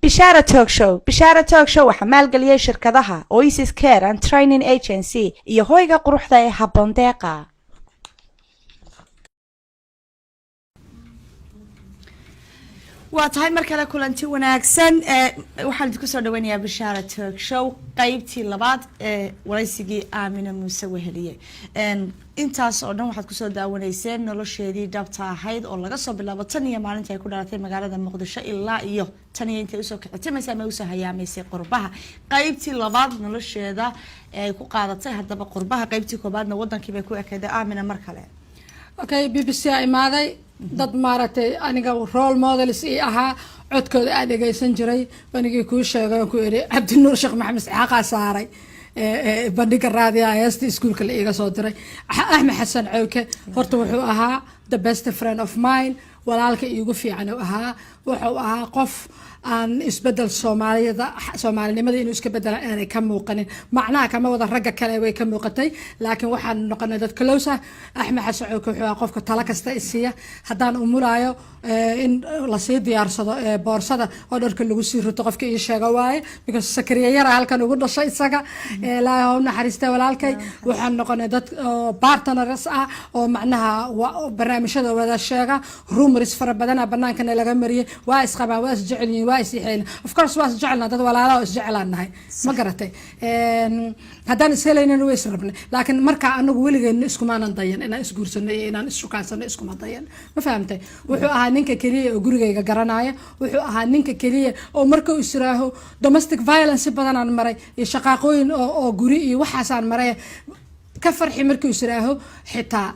Bishaara Talk Show. Bishaara Talk Show waxaa maalgeliyay shirkadaha Oasis Care and Training Agency iyo hoyga quruxda ee Habboon Deeqa. Waa tahay mar kale kulanti wanaagsan. Waxaan idinku soo dhaweynayaa Bishaara Talk Show, qeybtii labaad ee waraysigii Aamina Muuse Weheliye. Intaas oo dhan waxaad kusoo daawanayseen nolosheedii dhabta ahayd, oo laga soo bilaabo tan iyo maalinta ay ku dhalatay magaalada Muqdisho ilaa iyo tan iyo intay usoo kicitimaysay ama usoo hayaamaysay qurbaha. Qeybtii labaad nolosheeda ee ay ku qaadatay haddaba qurbaha, qeybtii koobaadna wadankii bay ku ekeyday. Aamina, mar kale. Okay, BBC a imaaday. Dad maaragtay aniga role models ii ahaa, codkooda aa dhegeysan jiray, anigii kuu sheegay oo ku iri Cabdinuur Sheekh Maxamed Isxaaqaa saaray bandhiga raadiga heesta iskuulka la iiga soo diray. Axmed Xasan Cowke horta wuxuu ahaa the best friend of mine, walaalka iigu fiican uu ahaa. Wuxuu ahaa qof aan isbedel Soomaaliyada, Soomaalinimada inuu iska bedela aanay ka muuqanin. Macnaha kama wada, ragga kale way ka muuqatay, laakiin waxaan noqonay dad close ah. Axmed Xasan Cowke wuxuu ahaa qofka talo kasta isiiya. Haddaan umulaayo, in lasii diyaarsado boorsada oo dharka lagu sii rito qofka ii sheega waaye, because Sakariya yara halkan ugu dhashay isaga. Ilaahay ha u naxariista walaalkay. Waxaan noqonay dad oo partners ah, oo macnaha barnaamijyada wada sheega. Rumors fara badana banaankana laga mariyay: waa isqabaan, waa isjecel yihiin, waa isixeen. Of course waa isjecelnaa, dad walaala oo isjecelaan nahay, ma garatay? Haddaan ishelaynana way israbnay, laakiin markaa anagu weligeena iskumaanan dayan inaan isguursano iyo inaan isshukansano, iskuma dayan, ma fahamtay? Wuxuu ahaa ninka keliya oo gurigayga garanaya. Wuxuu ahaa ninka keliya oo markuu israaho domestic violence badanaan maray iyo shaqaaqooyin oo guri iyo waxaasaan maray, ka farxi markuu israaho, xitaa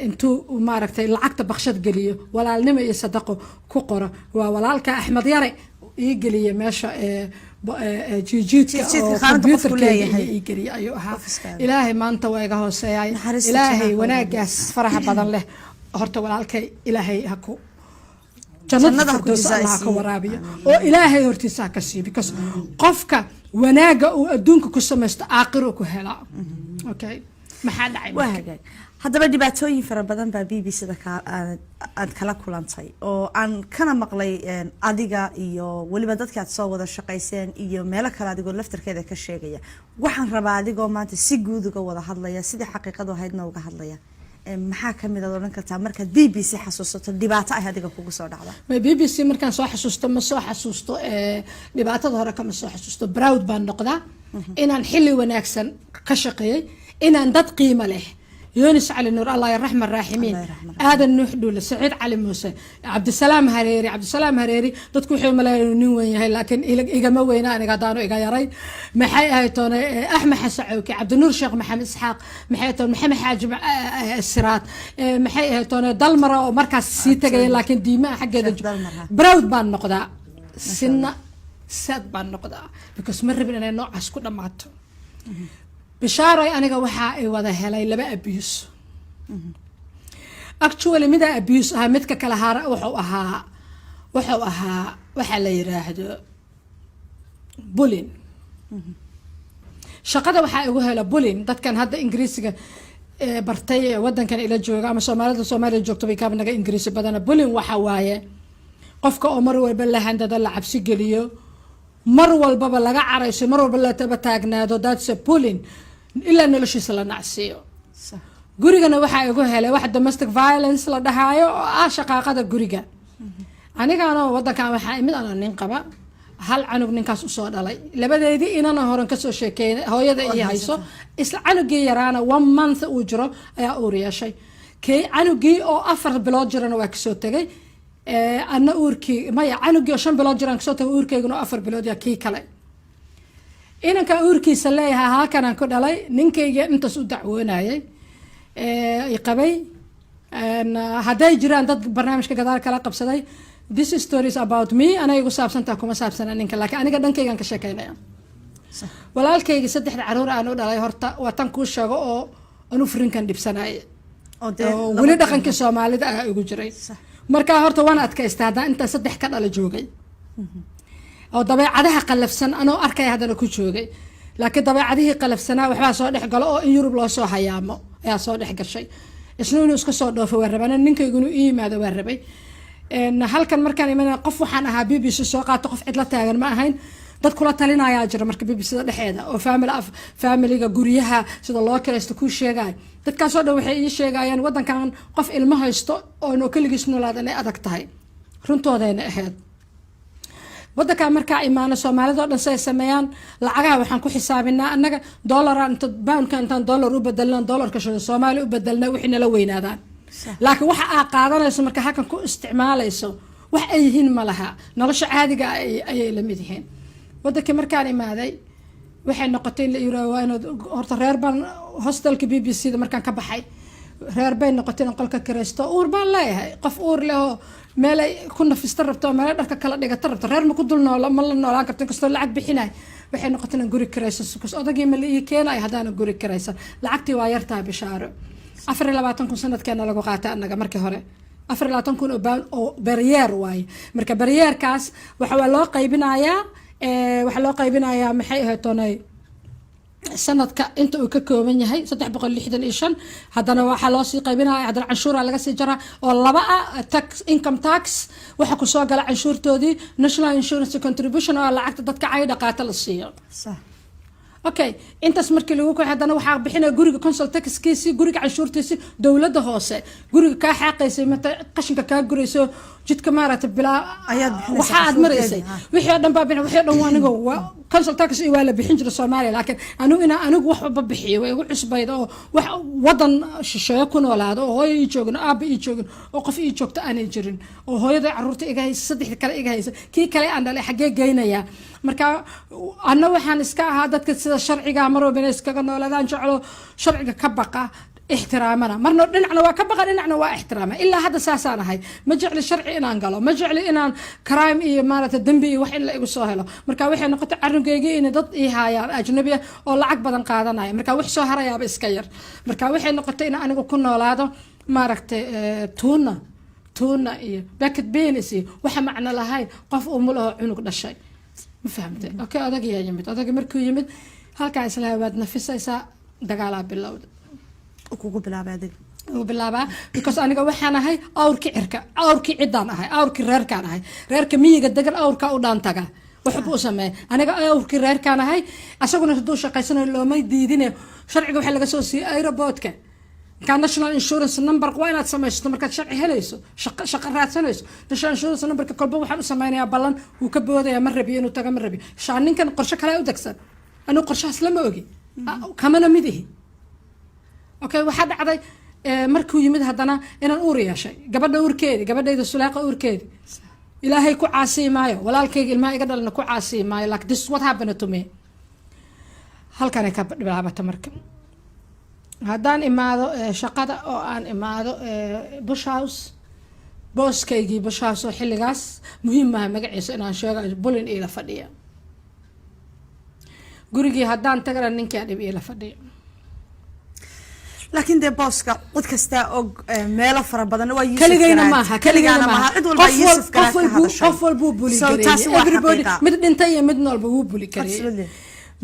intuu maaragtay lacagta bakshad geliyo, walaalnimo iyo sadaqo ku qoro. Waa walaalka Axmed Yare ii geliya meesha jiijiidka Jiidjiidka oo qaanada qofku computerkeyga leeyahay. iyo ii geliya ayuu ahaa. Ofiskaaga. Ilaahay maanta waa iga hooseeyay. Naxariista Ilaahay jannaha. wanaagaas faraha badan leh horta walaalkay ilaahay ha ku jannada Jannada ha ku firdows jazaa Allah ha ka siiyo. waraabiyo oo ilaahay hortiisa ha ka siiyo, because qofka wanaaga uu adduunka ku samaysto aakhiro ku helaa. Okay, maxaa dhacay Waa marka? Hagaag. Haddaba dhibaatooyin fara badan baa BBC da aad kala kulantay oo aan kana maqlay adiga iyo weliba dadka aad soo wada shaqayseen iyo meelo kale adigoo laftarkeeda ka sheegaya. Waxaan rabaa adigoo maanta si guud uga wada hadlaya, sidii xaqiiqadu ahaydna uga hadlaya, maxaa kamid aad odhan kartaa markaad BBC xasuusato dhibaato ay adiga kugu soo dhacda? Ma BBC markaan soo xasuusto, ma soo xasuusto dhibaatada hore, kama soo xasuusto. Proud baan noqdaa inaan xilli wanaagsan ka shaqeeyey, inaan dad qiimo leh, Yunis Cali Nuur, Allah yarxam raaximiin, Allah yarxam. Aadan Nuux Dhuule, Saciid Cali Muuse, Cabdisalaam Hareeri. Cabdisalaam Hareeri dadku wuxuu maleeyaa inuu nin weyn yahay, laakiin igama weyna aniga, haddaanu iga yaray. Maxay ahayd toone, Axmed Xasan Cawke, Cabdinuur Sheekh Maxamed Isxaaq, maxay toone, Maxamed Xaaji Siraad, maxay ahayd toone, Dalmara oo markaas sii tegaya, laakiin diimaha xaggeeda. Sheekh Dalmar, ha. Proud baan noqdaa, sina sad baan noqdaa, because ma rabin inay noocaas ku dhammaato. Bishaaray, aniga waxaa ay wada helay laba abuse. Actually midaa abuse ahaa, midka kale hara wuxuu ahaa waxaa la yiraahdo bullying. Shaqada waxaa igu hela bullying. Dadkan hadda Ingiriisiga bartay ee wadankan ila jooga ama Soomaalida Soomaaliya joogto bay kaaba naga Ingiriisi badana. Bullying waxa waaye qofka oo mar walba la handado, la cabsi geliyo, mar walbaba laga carayso, mar walba la taba taagnaado. That's a bullying, ilaa noloshiisa la nacsiiyo. Gurigana waxaa igu helay wax domestic violence la dhahaayo, oo ah shaqaaqada guriga. Anigana wadankan waxaa imid anoo nin qaba, hal canug ninkaas usoo dhalay, labadeedii inana horan kasoo sheekeyn hooyada ii hayso. Isla canugii yaraana one month uu jiro ayaa uur yeeshay. Kii canugii oo 4 bilood jirana waa kasoo tegay. Ana uurkii, maya, canugii oo 5 bilood jiraan kasoo tagay, uurkeyguna oo 4 bilood yaa kii kale inanka uurkiisa leeyahay halkanaan ku dhalay. Ninkayga intaas u dacwoonayay i qabay. Hadday jiraan dad barnaamijka gadaal kala qabsaday, this story is about me, anay igu saabsantaha, kuma saabsana ninka, laakiin aniga dhankaygan ka sheekeynaya. Walaalkayga saddexda caruur aan u dhalay horta waa tan kuu sheego oo anu furinkan dhibsanaya oo dee oo weli dhaqankii Soomaalida ah igu jiray. Markaa horta waan adkaystay haddaan intaa saddex ka dhala joogay oo dabeecadaha qalafsan anoo arkaya haddana ku joogay, laakiin dabeecadihii qalafsanaa waxbaa soo dhex galo oo in Yurub loo soo hayaamo ayaa soo dhex gashay. Isna inuu iska soo dhoofo waa rabay, ana ninkaygu inuu ii yimaado waa rabay. Halkan markaan imanaya, qof waxaan ahaa BBC soo qaato, qof cidla taagan ma ahayn. Dad kula talinayaa jira marka BBC da dhexeeda oo family af familiga guryaha sida loo kiraysto kuu sheegaya. Dadkaasoo dhan waxay ii sheegayaan wadankan qof ilmo haysto oo noo keligiis noolaada inay adag tahay. Runtoodayna ahayd. Wadankaa markaa imaano, soomaalida oo dhan say sameeyaan, lacagaha waxaan ku xisaabinaa annaga dollara. Inta poundka intaan dollar u bedelnaa, dollarka shilin Soomaali u bedelnaa, wixii nala weynaadaan. Laakiin waxa aa qaadanayso marka halkan ku isticmaalayso wax ay yihiin ma laha. Nolosha caadiga ah ayay la mid yihiin. Wadankii markaan imaaday, waxay noqotay in la yiraahdo waa inaad horta reer baan hostelka BBC da markaan ka baxay, reer bay noqotay in qolka kiraysto. Uur baan leeyahay. Qof uur leh oo meelay ku nafista rabto oo meelay dharka kala dhigata rabto, reer ma ku dul noolo, ma la noolaan karto inkastoo lacag bixinay. Waxay noqotay inaan guri kiraysto because odagii ma la ii keenayo haddaana guri kiraysan. Lacagtii waa yartaha, Bishaaro. 24,000 sanadkeena lagu qaatay annaga markii hore, 24,000 oo pound oo per year waaye. Marka per yearkaas waxa waa loo qaybinayaa, waxaa loo qaybinayaa, maxay ahayd toonay, sanadka inta uu ka kooban yahay, 365. Haddana waxaa loo sii qaybinaya, haddana canshuura laga sii jaraa oo laba ah: tax, income tax, waxa kusoo gala canshuurtoodii, national insurance contribution oo lacagta dadka caydha qaata la siiyo. Okay, intaas markii lagu kor, haddana waxaa bixinaya guriga council taxkiisi, guriga canshuurtiisi, dowladda hoose guriga kaa xaaqaysay, mata qashinka kaa gurayso, jidka maaragtay bilaa Ayaad bixinaysaa waxa aad maraysay. Canshuurteeda. Wixii oo dhan baa bixin. Wixii oo dhan waa aniga waa council tax iyo waa la bixin jiray Soomaaliya, laakiin anigu inaa anigu wax walba bixiyo way igu cusbayd oo wax wadan shisheeye ku noolaado oo hooyo ii joogin, aabba ii joogin, oo qof ii joogto aanay jirin, oo hooyada caruurta iga haysa, saddexda kale iga haysa, kii kale aan dhalay xaggee geynayaa? Marka anna waxaan iska ahaa dadka sida sharciga mar walba inay iskaga noolaadaan jeclo, sharciga ka baqa, ixtiraamana. Marna dhinacna waa ka baqa, dhinacna waa ixtiraama. Ilaa hadda saasaan ahay. Ma jecli sharci inaan galo, ma jecli inaan crime iyo maaragta dembi iyo wax in la igu soo helo. Marka waxay noqotay carrugeygii inay dad ii haayaan ajnabi ah oo lacag badan qaadanaya. Marka wax soo harayaaba iska yar. Marka waxay noqotay in anigu ku noolaado maaragtay tuuna tuuna iyo baked beans iyo waxa macno lahayn, qof umulaho cunug dhashay. Ma fahamtay? Okay, odagiyaa yimid. Odagii markuu yimid, halkaa islaha waad nafisaysaa, dagaalaa bilowda. Kugu bilaabay adiga? Uu bilaabaa because aniga waxaan ahay awrkii cirka, awrkii ciddaan ahay, awrkii reerkaan ahay. Reerka miyiga degan awrkaa u dhaan taga, waxba u sameeya. Aniga awrkii reerkaan ahay. Asaguna hadduu shaqaysanayo looma diidine, sharciga waxaa laga soo siiyey airportka. Markaa national insurance number waa inaad samaysato markaad sharci helayso, shaqo shaqo raadsanayso. National insurance numberka kolba waxaan u sameynayaa ballan, wuu ka boodaya, ma rabiyo inuu tago, ma rabiyo. Shaa ninkan qorshe kale u degsan, anigu qorshahaas lama ogi, kamana mid ihi. Okay, waxaa dhacday markuu yimid haddana inaan uur yeeshay gabadha uurkeedi, gabadhayda Sulaaqa uurkeedi. Ilaahay ku caasiyi maayo, walaalkayga ilmaha iga dhalana ku caasiyi maayo, like this is what happened to me. Halkanay ka bilaabata. Marka haddaan imaado shaqada oo aan imaado Bush House, booskaygii Bush House oo xilligaas muhiim maaha magaciisa inaan sheego, bulin iila fadhiya. Gurigii haddaan tagana, ninkaa dhib iila fadhiya. Laakiin dee booska cid kastaa og, meelo fara badan waa Yuusuf Keligayna Garaad. maaha. Keligaana Keligayna maaha, cid walba qof Yuusuf Garaad qof ka walbuu hadashay. Qof walbuu bully So taasi gareeyay. waa Everybody, xaqiiqa. mid dhintay iyo mid noolba wuu bully gareeyay.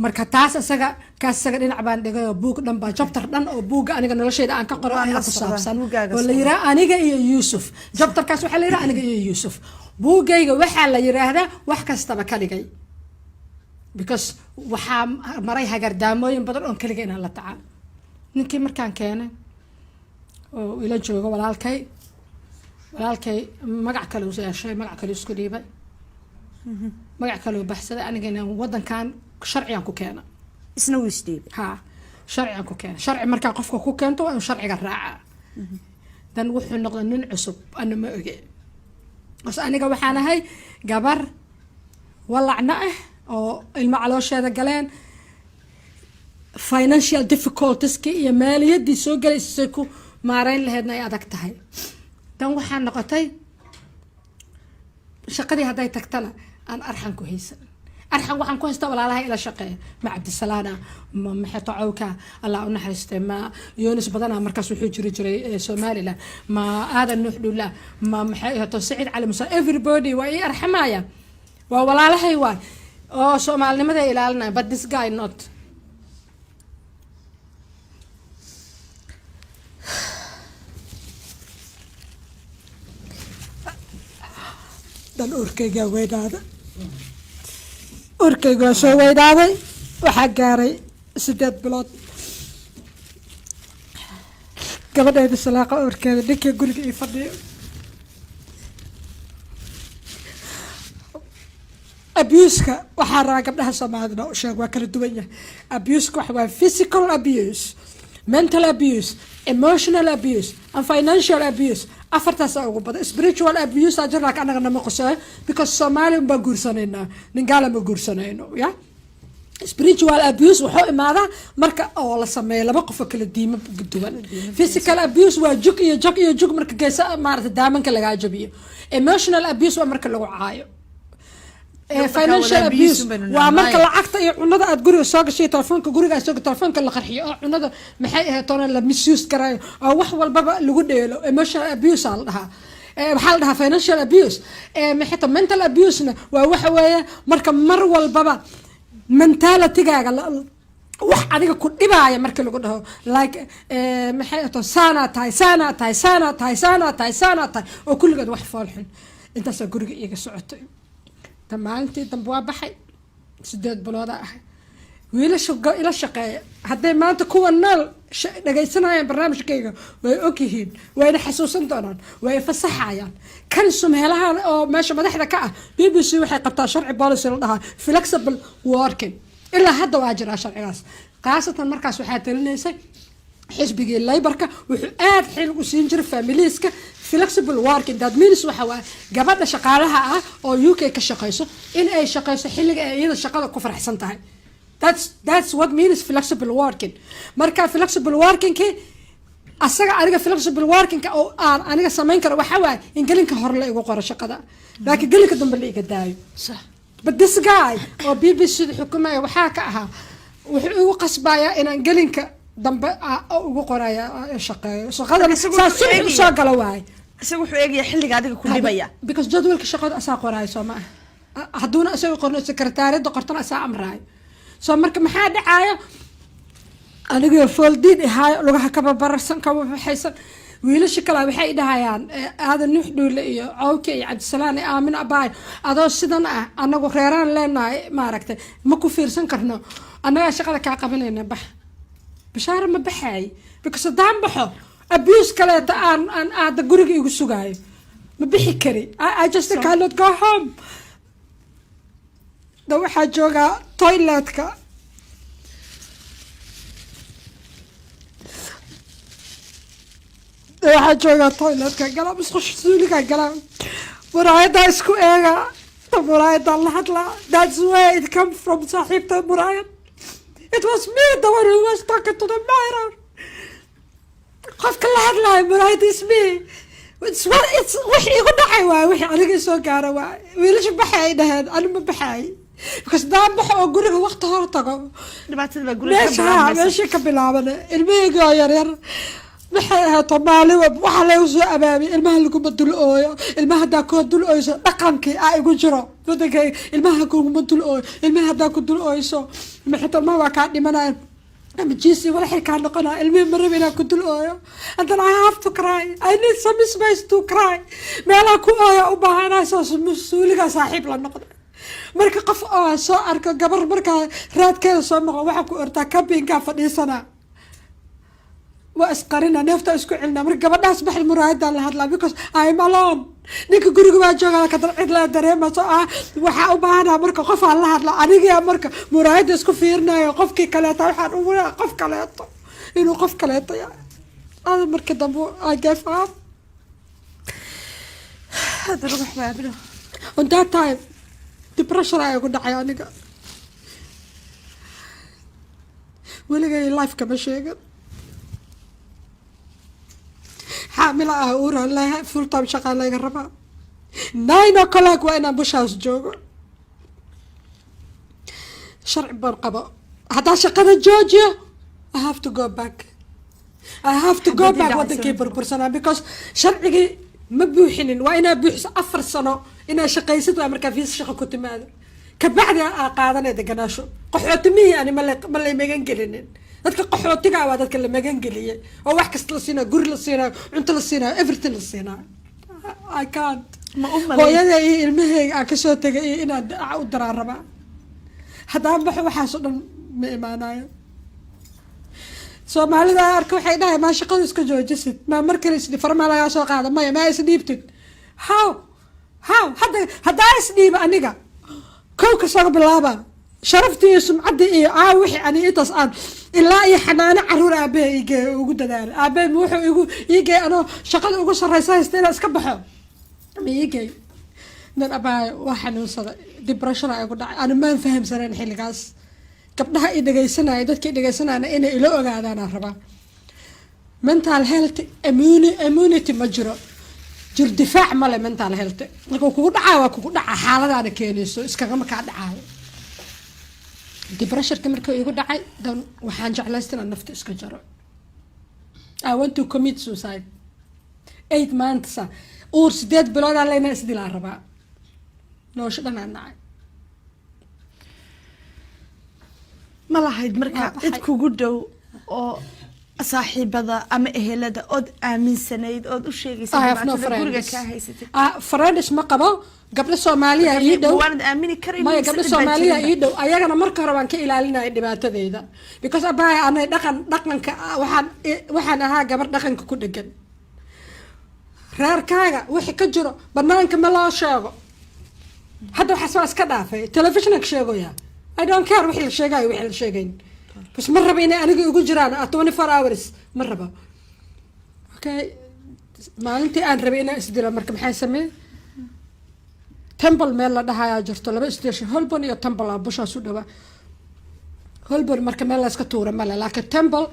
Marka taas isaga kaas isaga dhinac baan dhigay oo buug dhan baa, chapter dhan oo buugga aniga noloshayda aan ka qoro Waan ayaa la ku socdaa, saabsan buuggaaga oo la socda. yiraa Aniga iyo Yuusuf. Chapterkaas waxaa la yiraa Aniga iyo Yuusuf. Buuggayga waxaa la yiraahdaa Wax Kastaba Kaligay, because waxaa maray hagardaamooyin badan oon kaliga inaan la tacaalo. Ninkii markaan keenay oo ila joogo walaalkay, walaalkay magac kale uu yeeshay, magac kale isku dhiibay, magac kale uu baxsaday. Anigana wadankan sharcigan ku keena. Isna wuu isdhiibay. Ha, sharcigan ku keena. Sharci markaa qofka ku keento waa inuu sharciga raacaa. Dan wuxuu noqday nin cusub, ana ma oge bas. Aniga waxaan ahay gabar walacna ah oo ilmo caloosheeda galeen, financial difficultieski iyo maaliyaddii soo galaysay ku maareyn laheydna ay adag tahay. Dan waxaa noqotay shaqadii hadday tagtana aan arxan ku haysan. Arxan waxaan ku haystaa walaalaha ila shaqeeya, ma Cabdisalaana, ma Maxeto Cawka, Allah u naxariistay, ma Yoonis badana, markaas wuxuu jiri jiray Somaliland, ma Aadan Nuux Dhulla, ma maxay ahato Saciid Cali Musa. Everybody waa ii arxamaya, waa walaalahay waay oo soomaalinimada ilaalinaya, but this guy not. Dan uurkaygaa weynaaday, uurkayga waa soo weynaaday, waxaa gaaray 8 bilood. Gabadhayda Salaaqa uurkeeda, ninkii guriga ii fadhiyo. Abuse-ka waxaa rabaa gabdhaha Soomaalida u sheeg, waa kala duwan yahay abuse-ka. Waxa waa physical abuse, mental abuse, emotional abuse and financial abuse. Afartaasa ugu badan. Spiritual abuse aa jir, laakiin annaga nama qoseeyo because Soomaali unbaan guursanaynaa, nin gaala ma guursanayno. Ya, spiritual abuse wuxuu imaadaa marka oo la sameeyo laba qof oo kala diimo duwan. Physical abuse waa jug iyo jog iyo jug, marka geesa maarata daamanka lagaa jabiyo. Emotional abuse waa marka lagu caayo. Financial abuse waa marka lacagta iyo cunada aad guriga soo gashay, telefoonka guriga soo, telefoonka la qarxiyo, oo cunada maxay ahayd toona la misuse garayo, oo wax walbaba lagu dheelo. Emotional abuse aa la dhahaa, waxaa la dhahaa financial abuse. Maxay ta mental abuse-na waa waxa weeye marka mar walbaba mentalitygaaga wax adiga ku dhibaaya marka lagu dhaho, like maxay ato, saanaa tahay, saanaa tahay, saanaa tahay, saanaa tahay, saanaa tahay, oo kulligeed wax foolxun. Intaasaa guriga iiga socotay. Ta maalintii dambe waa baxay, 8 bilooda ahay. Wiilasha ila shaqeeya, hadday maanta kuwa nool dhagaysanayaan barnaamijkayga, way ogyihiin, wayna xasuusan doonaan, way fasaxayaan. Kan sumheelahan oo meesha madaxda ka ah BBC waxay qabtaa sharci, policy la dhahaa flexible working. Ilaa hadda waa jiraa sharcigaas. Khaasatan markaas waxaa talinaysay xisbigii Labourka, wuxuu aad xil u siin jiray familieska flexible working. That means waxa waaye gabadha shaqaalaha ah oo UK ka shaqeyso in ay shaqeyso xilliga ay iyada shaqada ku faraxsan tahay. That's what means flexible working. Marka flexible workingki asaga, aniga flexible workingka oo aan aniga samayn karo waxa waaye in gelinka hore la igu qoro shaqada, laakiin gelinka dambe la iga daayo. But this guy oo BBC da xukumaya waxaa ka ahaa, wuxuu igu qasbayaa inaan gelinka dambe ugu qoraya shaqeeyo shaqadana. Isagu saa wuxuu subax eegaya. Usoo gala waaye. Isaga wuxuu eegaya xilliga adiga ku dhibaya. Because jadwalka shaqada asaa qoraayo, soo ma ah? Hadduuna isaga qorno, sekretariada qortana, asaa amraayo. So marka maxaa dhacaayo? Anigoo fooldiin ahaayo, lugaha kaba bararsan, kaba baxaysan, wiilasha kale waxay dhahayaan, Aadan Nuux Dhuule iyo Cawke iyo Cabdisalaan iyo Aamin Abaay, adoo sidan ah anagu reeraan leenahay, maaragtay, ma ku fiirsan karno, annagaa shaqada kaa qabanayna, bax. Bashaara ma baxaay because haddaan baxo abuse kaleeta aan aada guriga igu sugaayo, ma bixi kari. I just cannot go home. Da waxaa joogaa toiletka. Da waxaa joogaa toiletka, galaa musqusha, suuliga galaa, muraayadaa isku eega, ta muraayadaa la hadlaa. That's where it come from, saaxiibta muraayad. It was me, the one who was talking to the mirror. Qofka la hadlaayo muraayad is me. It's what it's wixii igu dhacay waay, wixii aniga soo gaara waay. Wiilasha baxay ay dhaheen, ani ma baxay because daan baxo oo guriga waqti hor tago, dhibaatada baa guriga ka meesha bilaabmaysa. Meesha ka bilaabana ilmahayga oo yaryar, maxay ahaato, maalin walba waxaa lagu soo abaabiyay ilmaha laguma dul ooyo, ilmaha haddaa koo dul ooyso, dhaqankii aa igu jiro wadankayga, ilmaha kuguma dul ooyo, ilmaha haddaa ku dul ooyso, maxay, ilmaha waa kaa dhimanaya ama jiisi walaxay kaa noqonaya. Ilmihii ma rabi inaan ku dul ooyo, and then I have to cry. I need some space to cry. Meelaha ku ooya u baahanahay. Soo suuligaa saaxiib la noqda. Marka qof oo soo arko gabar markaa raadkeeda soo maqlo, waxaa ku ortaa kabinkaa fadhiisanaa, waa isqarina, neefta isku celinaa. Marka gabadhaas baxay, muraayadaan la hadlaa because I'm alone. Ninka guriga baa jooga, kadar cid la dareema soo ah. Waxaa u baahanaa marka qofaan la hadla anigaa. Marka muraayadda isku fiirinayo, qofkii kaleeto waxaan ugu qof kaleeto inuu qof kaleeto yahay. Ada marka dambe I gave up. Hadda ruux baabilo. On that time depression ayaa igu dhacay. Aniga weligay life kama sheegin. Xaamila ah, uuraan leeyahay, full time shaqaa laga rabaa, 9 o'clock waa inaan Bush House joogo. Sharci baan qabo, haddaa shaqada joojiyo, I have to go back, I have to go Xabadii back dhacaysa. Wadankii burbursanaa because sharcigii ma buuxinin. Waa inaa buuxiso 4 sano inaa shaqaysid, waa markaa fiisa shaqo ku timaado, kabacdi aa qaadanay deganaasho. Qaxootimihii ani ma lay magan gelinin. Dadka qaxootiga waa dadka la magan geliyay oo wax kasta la siinayo, guri la siinayo, cunto la siinayo, everything la siinayo. I can't. Ma u malay Hooyada iyo ilmaheyga aan kasoo tegay iyo inaan daca u daraan rabaa. Haddaan baxo, waxaasoo dhan ma imaanayo. Soomaalida arka waxay dhahay, "Maa shaqada iska joojisid? Maa mar kale isdhi farmaa lagaa soo qaada? Maya, maa isdhiibtid?" How hadda haddaa isdhiiba aniga, kow kasoo bilaaba sharaftii iyo sumcaddii iyo wixii ani intaas aan ilaa iyo xanaano caruur aabahe igeey ugu dadaalay. Aabahe ma wuxuu igu iigeey anoo shaqada ugu sarreysa haysta inaan iska baxo? Ma iigeey nan? Abaayo, waa xanuunsaday, depression igu dhacay. Ani maan fahamsanayn xilligaas. Gabdhaha i dhegeysanaya, dadka i dhegeysanayana inay ila ogaadaanaan rabaa. Mental health immunity ma jiro, jir difaac male. Mental health markuu kugu dhacaa, waa kugu dhacaa, xaaladaana keenayso, iskagama kaa dhacaayo. Depressionka markuu igu dhacay dan, waxaan jeclaysta inaan nafta iska jaro. I want to commit suicide. 8 months, uur 8 biloodaa leynaa, isdilaa rabaa. Nolosho dhan aan nacay. Ma lahayd marka Waa baxay. cid kugu dhow oo saaxiibada ama ehelada ood aaminsanayd ood u sheegaysa I have no dhibaatada guriga friends. kaa haysatay? Ah, friends ma qabo. Gabdho Soomaaliya ii dhow. Waanad aamini karin Maya, mise gabdho dhib baa Soomaaliya jirinba? ii dhow. Ayagana marka hore waan ka ilaalinaya dhibaatadeyda, because abaya, anay dhaqan dhaqanka waxaan ahaa gabar dhaqanka ku dhegan. Reerkaaga wixii ka jiro banaanka ma loo sheego. Hadda waxaas waa iska dhaafay, telefishinka sheegoya. I don't care wixii la sheegayo, wixii la sheegayn, bas ma raba inay aniga igu jiraan 24 hours, ma rabo. Okay, maalintii aan rabay inaan isdilo marka, maxay sameey? Temple meel la dhahayaa jirto, laba station, Holborn iyo Temple, ah bushaas u dhawaa Holborn. Marka meel layska tuura male, laakiin Temple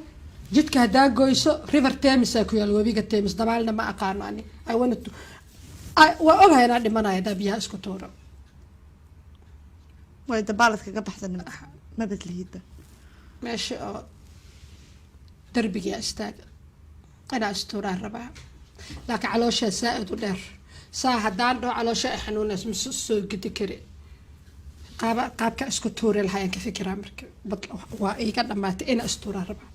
jidka haddaa goyso, River Thames aa ku yaal, webiga Thames. Dabaalna ma aqaano ani. I wanted to waa ogahay inaan dhimanayo haddaa biyaha isku tuuro. Way dabaalad kaga baxda, ma badlihidba. Meesha oo darbigaa istaaga, inaa istuuraan rabaa, laakiin calooshaa saa-id u dheer. Saa haddaan dhaho, caloosha ay xanuunays, ma soo gedi kari. Qaaba qaabka isku tuuri lahaa ayaan ka fikiraa. Marka bad waa iiga dhamaatay, inaa istuuraan rabaa.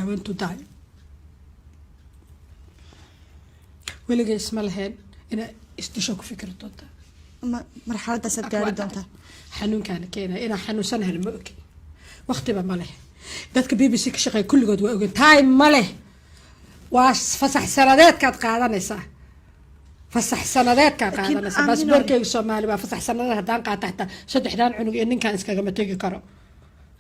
I want to die. Weligay isma lahayn inaa isdisho ku fikiri doontaa. Ma marxaladaasaad gaari doontaa? Xanuunkaana keenaya inaan xanuunsanahana ma ogi, waqtiba ma leh. Dadka BBC ka shaqeeya kulligood waa ogeen, time ma leh. Waa fasax sanadeedkaad qaadanaysaa, fasax sanadeedkaa Laakiin qaadanaysaa. Aamino- Baasboorkeyga Soomaali waa fasax sanadeed. Haddaan qaato xataa, saddexdaan cunug iyo ninkaan iskagama tegi karo.